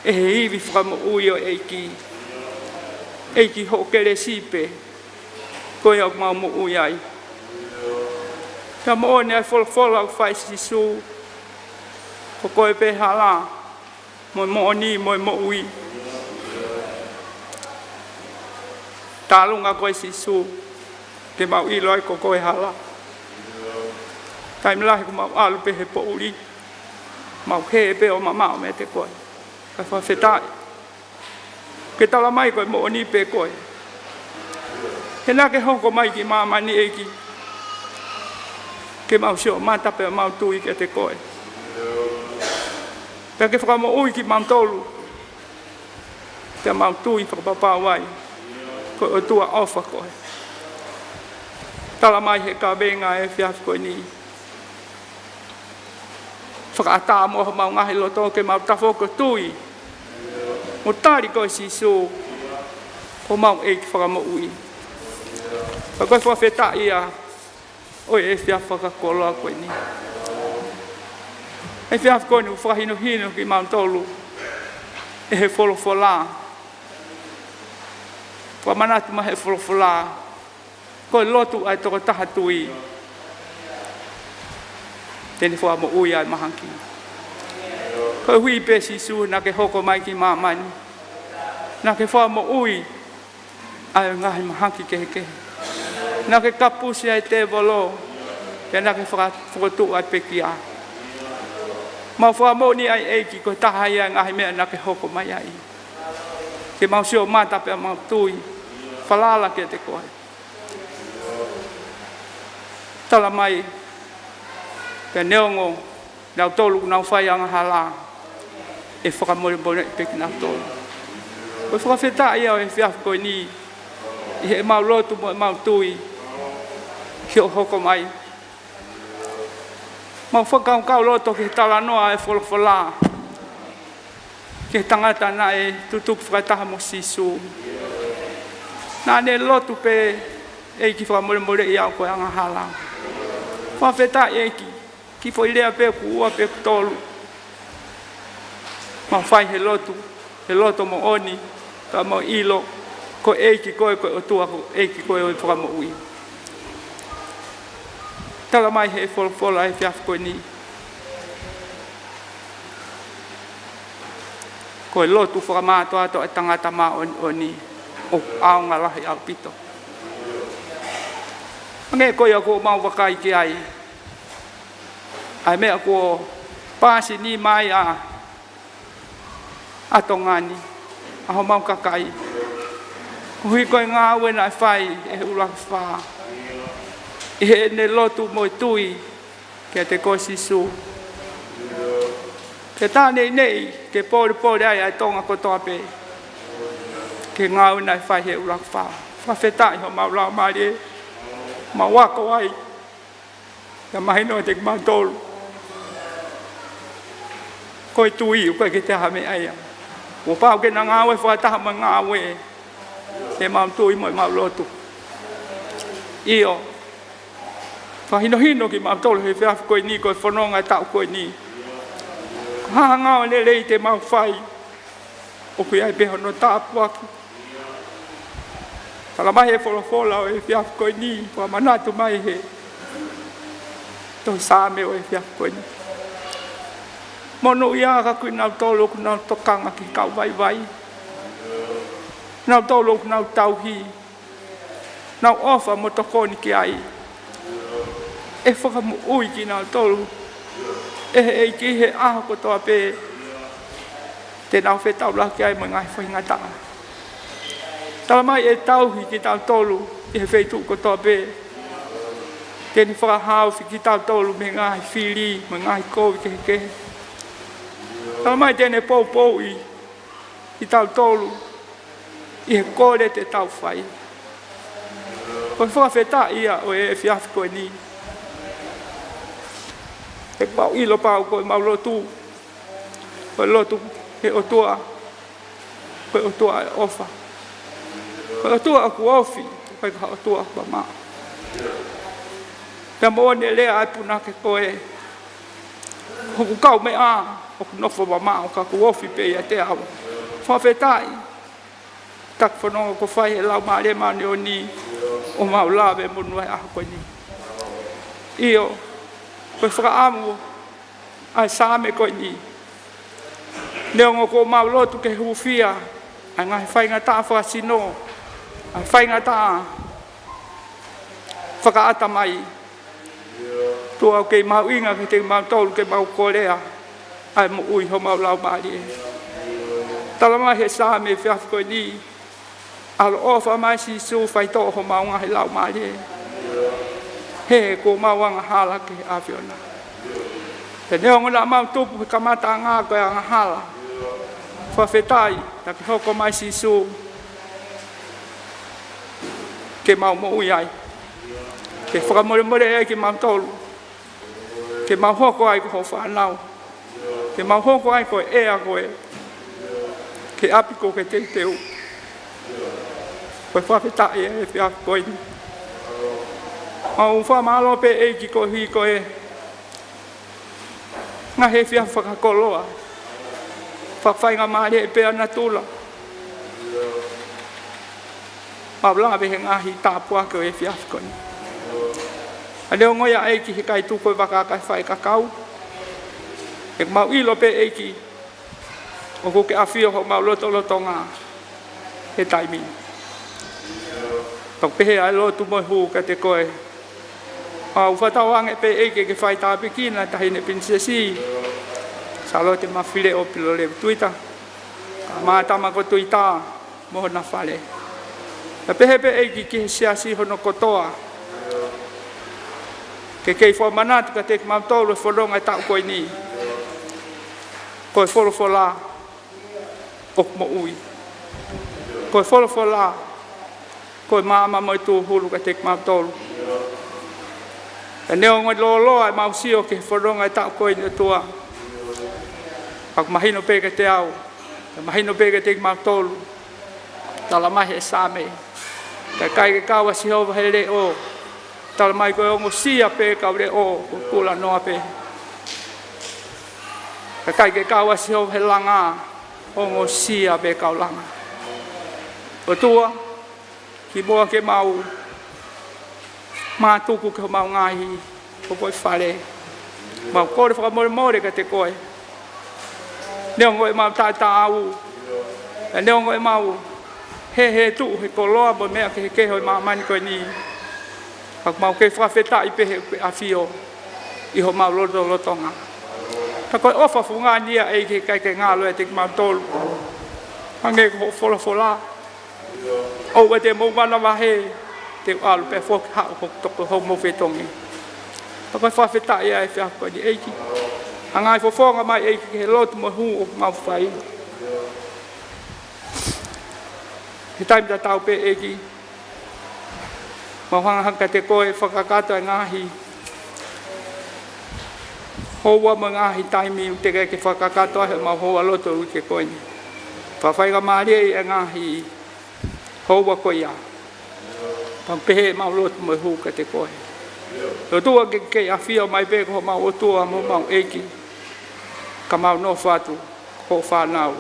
ʻE he ivi fakamoʻui ʻo e ʻEiki. ʻEiki hoʻo kelesi pē. Ko ia ʻoku mau moʻui ai. Ka moʻoni ʻa e folofola ʻoku fai ʻe Sīsū. Ko koe pē hala. Mo e moʻoni mo e moʻui. Tālunga koe Sīsū. Ke mau ʻilo ai ko koe hala. Taimi lahi ʻoku mau ʻalu pē he poʻuli. Mau hē pē ʻo mamaʻo meiate koe. Ka fakafetaʻi. Ke talamai ko e moʻoni pē koe. He naʻa ke hoko mai ki māmani ʻEiki. Ke mau sio mata pea mau tui kiate koe. Pea ke fakamoʻui kimautolu. Pea mau tui fakapapau ai. Ko e ʻOtua ʻofa koe. Talamai he kavenga ʻa e efiafi ko eni. Fakaʻatā muʻa homau ngaahi loto ke mau tafoki ʻo tui. Mo tali koe Sīsū. Ko homau ʻEiki fakamoʻui. Ka ko e fakafetaʻi ia. ʻO e efiafi fakakoloa ko eni. Efiafi ko eni ʻoku fakahinohino kimautolu. ʻE he folofola. Fakamanatu mai he folofola. Ko e lotu ʻa e tokotaha tui. Te ne fakamoʻui ʻa e mahaki. Koeʻuhi pē Sīsū naʻa ke hoko mai ki māmani. Naʻa ke fakamoʻui ʻa e ngaahi mahaki kehekehe. Naʻa ke kapusi ʻa e tēvolo. Pea naʻa ke faka-, fokotuʻu ʻa e pekia. Mau fakamoʻoni ʻa e ʻEiki ko e taha ia ʻa e ngaahi meʻa naʻa ke hoko mai ai. Ke mau sio mata pea mau tui. Falala kiate koe. Talamai, pea neongo, nautolu ʻoku nau fai angahala, ʻe fakamolemoleʻi pē kinautolu. Ko e fakafetaʻi ia ʻo e efiafi ko eni, ʻi heʻemau lotu mo ʻemau tui, ke hohoko mai. Mau fakakaukau loto ki he talanoa ʻa e folofola ki he tangata naʻe tutuki fakataha mo Sīsū. Naʻa ne lotu pē, ʻEiki, fakamolemoleʻi au ko e angahala. Fakafetaʻi ʻEiki, kiʻi foʻi lea pē ʻoku ua pe ʻoku tolu. Mau fai he lotu, he loto moʻoni, ka mau ʻilo, ko e ʻEiki koe, ko e ʻOtua, ko e ʻEiki koe ʻo e fakamoʻui. Tala mai he folofola he efiafi ko eni, ko e lotu fakamātoato ʻa e tangata māʻoniʻoni ʻoku ʻaonga lahi ʻaupito. Hangē ko ia ʻoku mau vakai ki ai, ʻa e meʻa kuo pāsini mai ʻa, ʻa Tonga ni, ʻa homau kakai. Koeʻuhi ko e ngāue naʻe fai ʻe he ʻuluaki fā, ʻi heʻene lotu mo e tui kiate koe Sīsū. Ke tā neineʻi, ke polepole ai ʻa e Tonga kotoa pē ki he ngāue naʻe fai ʻe he ʻuluaki fā. Fakafetaʻi homau laumālie, mau ako ai. Ka mahino kiate kimautolu, ko e tui ʻoku ʻikai ke toe ʻi ai ha meʻa ia. Kuo pau ke na ngāue fakataha mo e ngāue ʻemau tui mo ʻemau lotu. ʻIo, fakahinohino kimautolu he efiafi ko eni, ko e fononga ʻo e taʻu ko eni. Ko e hā ha ngāue lelei te mau fai, ʻoku ʻi ai pē hono tāpuaki. Tala mai he folofola ʻo e efiafi ko eni, fakamanatu mai he tohi Saame ʻo e efiafi ko eni. Monūʻia ʻa kinautolu ʻoku nau tokanga ki he kau vaivai, kinautolu ʻoku nau tauhi, nau ʻofa mo tokoni ki ai. ʻE fakamoʻui kinautolu ʻe he ʻEiki he ʻaho kotoa pē te nau fetaulaki ai mo e ngaahi faingataʻa. Tala mai ʻe tauhi kitautolu ʻi he feituʻu kotoa pē. Te ne fakahaofi kitautolu mei he ngaahi fili mo e ngaahi kovi kehekehe. Tala mai te ne poupouʻi kitautolu ʻi he kole te tau fai. Ko e fakafetaʻi ia ʻo e efiafi ko eni. He mau ʻilo pau ko ʻemau lotu, ko e lotu ki he ʻOtua, ko e ʻOtua ʻo e ʻofa, ko e ʻOtua ʻoku ofi, ʻikai ko ha ʻOtua ʻoku mamaʻo. Pea moʻoni e lea ʻa e punake ko ē, hoku kaumeʻa ʻoku nofo mamaʻo ka ʻoku ofi pē ʻiate au. Fakafetaʻi, taki fononga kuo fai ʻe he Laumālie Māʻoniʻoni ʻo mau lave monū ai he ʻaho ko eni. ʻIo, ko e fakaʻamu ʻa e Saame ko eni. Neongo kuo mau lotu ke hūfia ʻa e ngaahi faingataʻa fakasino, ʻa e faingataʻa fakaʻatamai, tuʻu ʻoku kei mahuʻinga kiate kimautolu ke mau kolea ʻa e moʻui homau laumālie. Tala mai he Saame he efiafi ko eni, ʻaloʻofa mai Sīsū, faitoʻo homau ngaahi laumālie. He kuo mau angahala ki he ʻAfiona. Pea neongo naʻa mau tupu he kamataʻanga ko e angahala, fakafetaʻi, taki hoko mai Sīsū ke mau moʻui ai, ke fakamolemoleʻi ai kimautolu, ke mau hoko ai ko ho fānau, ke mau hoko ai ko e ʻea ko ē ki he ʻapi kuo ke teuteu. Ko e fakafetaʻi ʻa e efiafi ko eni. Mau fakamālō pē ʻEiki koeʻuhi ko e ngaahi efiafi fakakoloa, fakafaingamālie pea natula. Mau lave he ngaahi tāpuaki ʻo e efiafi ko eni. ʻA e neongo ia ʻEiki he ʻikai tuku e vaka kae fai e kakau, he mau ʻilo pē ʻEiki ʻoku ke ʻafio homau lotolotonga he taimi ni. Pea ʻoku pehē ʻa e lotu mo e hū kiate koe. Mau fakatauange pē ʻEiki ke fai tāpuekina ʻa e Taʻahine Pilinisesi Sālote Mafileʻo Pilolevu Tuita, kae ʻumaʻā ʻa e tama ko Tuita mo hona fale. Pea pehē pē ʻEiki ki he siasi hono kotoa, ke kei fakamanatu kiate kimautolu e fononga ʻo e taʻu ko eni, ko e folofola ʻoku moʻui. Ko e folofola ko e maama mo e tūhulu kiate kimautolu. Pea neongo e lōloa ʻemau sio ki he fononga ʻo e taʻu ko eni, ʻOtua, ka ʻoku mahino pē kiate au, pea mahino pē kiate kimautolu, tala mai he Saame, ka ʻikai ke kau ʻa Sihova he leʻo, tala mai ko e ongosia pē kau leʻo, ko e kulanoa pē. Ka ʻikai ke kau ʻa Sihova he langa, ongosia pē kau langa. ʻOtua, kimuʻa ke mau mātuku ki homau ngaahi hoko ʻi fale, mau kole fakamolemole kiate koe. Neongo ʻemau taʻetaau, pea neongo ʻemau hehē tuʻu he koloa mo e meʻa kehekehe ʻo e māmani ko eni, ka ʻoku mau kei fakafetaʻi pē he ʻoku ke ʻafio ʻi homau lotolotonga. Pea ko e ʻofa fungani ia, ʻEiki, ʻikai ke ngalo ʻiate kimautolu. Hangē ko hoʻo folofola, ʻoua te mou manavahē, te u ʻalu pea foki ʻo haʻu ʻo toko hoʻomou fetongi. Pea ko e fakafetaʻi ia he efiafi ko eni, ʻEiki. Hanga ʻo fofonga mai, ʻEiki, ki he lotu mo e hū ʻoku mau fai. He taimi tatau pē, ʻEiki, mau hanga hake kiate koe ʻo fakakakato e ngaahi houa mo e ngaahi taimi ʻoku teʻeki ke fakakakato ai ʻemau houa lotu ʻo e uike ko eni. Fakafaingamālieʻi e ngaahi houa ko ia. Pea pehē ʻemau lotu mo e hū kiate koe. ʻOtua, ke ke ʻafio mai pē ko homau ʻOtua mo homau ʻEiki, ka mau nofo atu ko hoʻo fānau.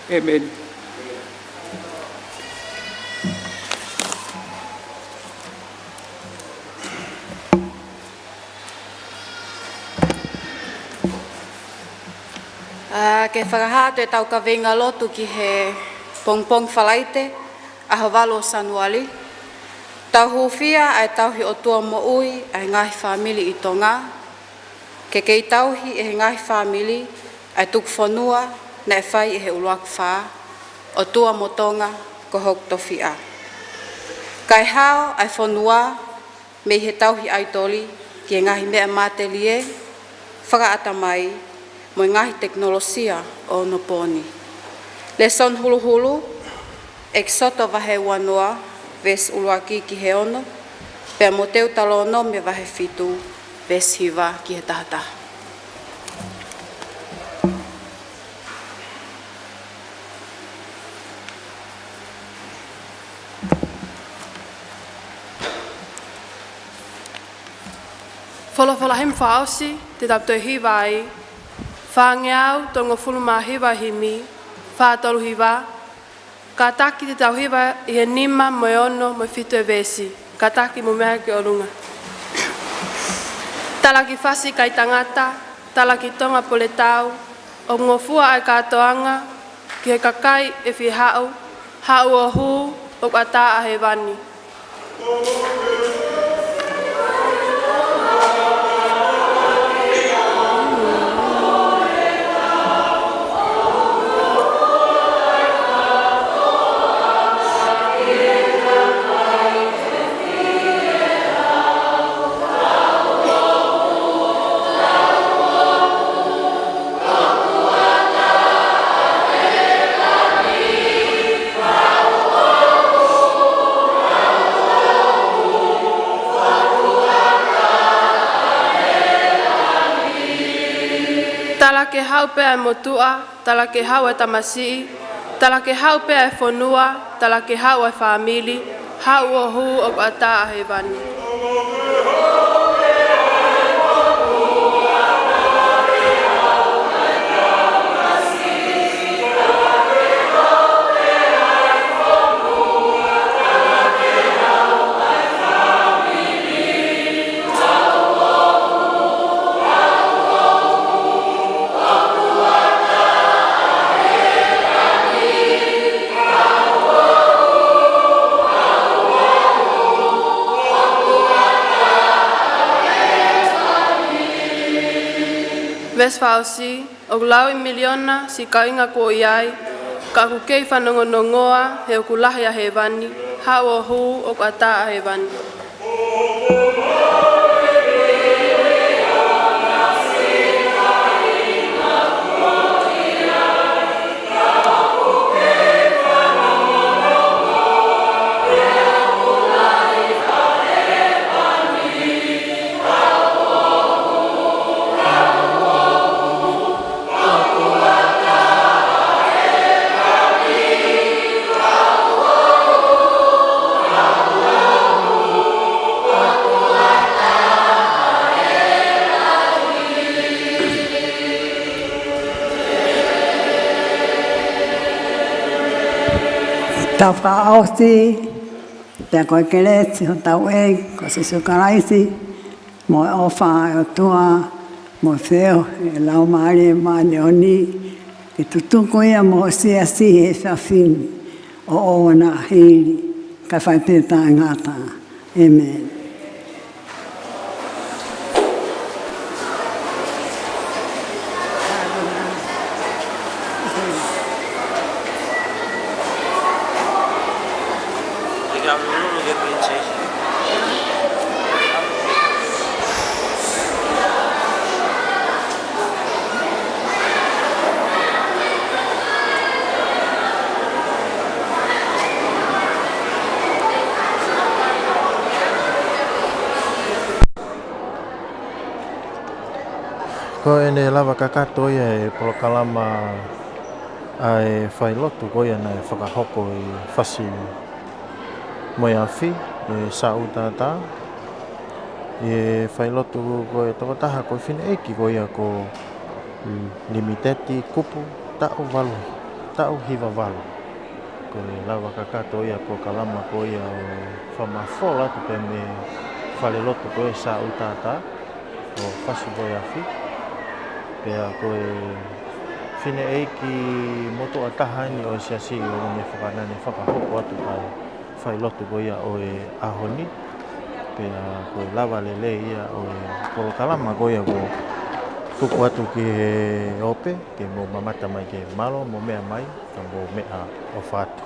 ʻĒmeni. ʻA, ke fakahā atu ʻetau kaveinga lotu ki he pongipongi Falaite, ʻaho valu ʻo Sānuali. Tau hūfia ʻa e tauhi ʻOtua moʻui ʻa e ngaahi fāmili ʻi Tonga. Ke kei tauhi ʻe he ngaahi fāmili ʻa e tuku fonua naʻe fai ʻe he ʻUluaki Fā, ʻOtua mo Tonga ko hoku tofiʻa. Kae hao ʻa e fonua mei he tauhi ʻaitoli ki he ngaahi meʻa matelie, fakaʻatamai, mo e ngaahi tekinolosia ʻo onopooni. Lēsoni huluhulu, ʻEkisoto vahe uanoa, veesi ʻuluaki ki he ono, pea mo Teutalōnome vahe fitu, veesi hiva ki he tahataha. Folofola himi fakaʻosi te tau toe hiva ai, fāngeau tolungofulu mā hiva himi, fā tolu hiva, kātaki te tau hiva ʻi he nima mo e ono mo e fitu e veesi, kātaki mou meʻa ki ʻolunga. Talaki fasi kai tangata, talaki Tonga pole tau, ʻoku ngofua ʻa e kātoanga, ki he kakai ʻe fie haʻu, haʻu ʻo hū, ʻoku ʻatā ʻa hēvani. Tala ke haʻu pē ʻa e motuʻa, tala ke haʻu ʻa e tamasiʻi, tala ke haʻu pē ʻa e fonua, tala ke haʻu ʻa e fāmili, haʻu ʻo hū ʻoku ʻatā ʻa hēvani. Veesi fakaʻosi, ʻoku laui miliona siʻi kaveinga kuo ʻi ai, ka ʻoku kei fanongonongoa he ʻoku lahi ʻa hēvani, haʻu ʻo hū ʻoku ʻatā ʻa hēvani. Tau fakaʻosi, pea ko e kelesi ʻa hotau ʻEiki ko Sīsū Kalaisi, mo e ʻofa ʻa e ʻOtua, mo e feohi ʻa e Laumālie Māʻoniʻoni, ke tutuku ia mo e siasi he efiafi ni, ʻo ʻoua naʻa hili, kae fai pē ʻo taʻengata. ʻĒmeni. Ko ʻene lava kakato ia e polokalama ʻa e failotu ko ia naʻe fakahoko ʻi Fasi mo e Afi, ʻi Saʻu Tātā. ʻI he failotu ko e tokotaha ko e fineʻeiki ko ia ko Limiteti Kupu taʻu valu, taʻu hiva valu. Ko e lava kakato ia polokalama ko ia ʻo fakamafola atu pē mei he falelotu ko e Saʻu Tātā ʻo Fasi mo e Afi. Pea ko e fineʻeiki motuʻa taha eni ʻo e siasi ʻi ʻolunga fakanaʻe fakahoko atu ʻa e failotu ko ia ʻo e ʻaho ni. Pea ko e lava lelei ia ʻo e polokalama ko ia kuo tuku atu ki he ope, ke mou mamata mai ki ai, mālō hoʻomou meʻa mai, ka mou meʻaʻofa atu.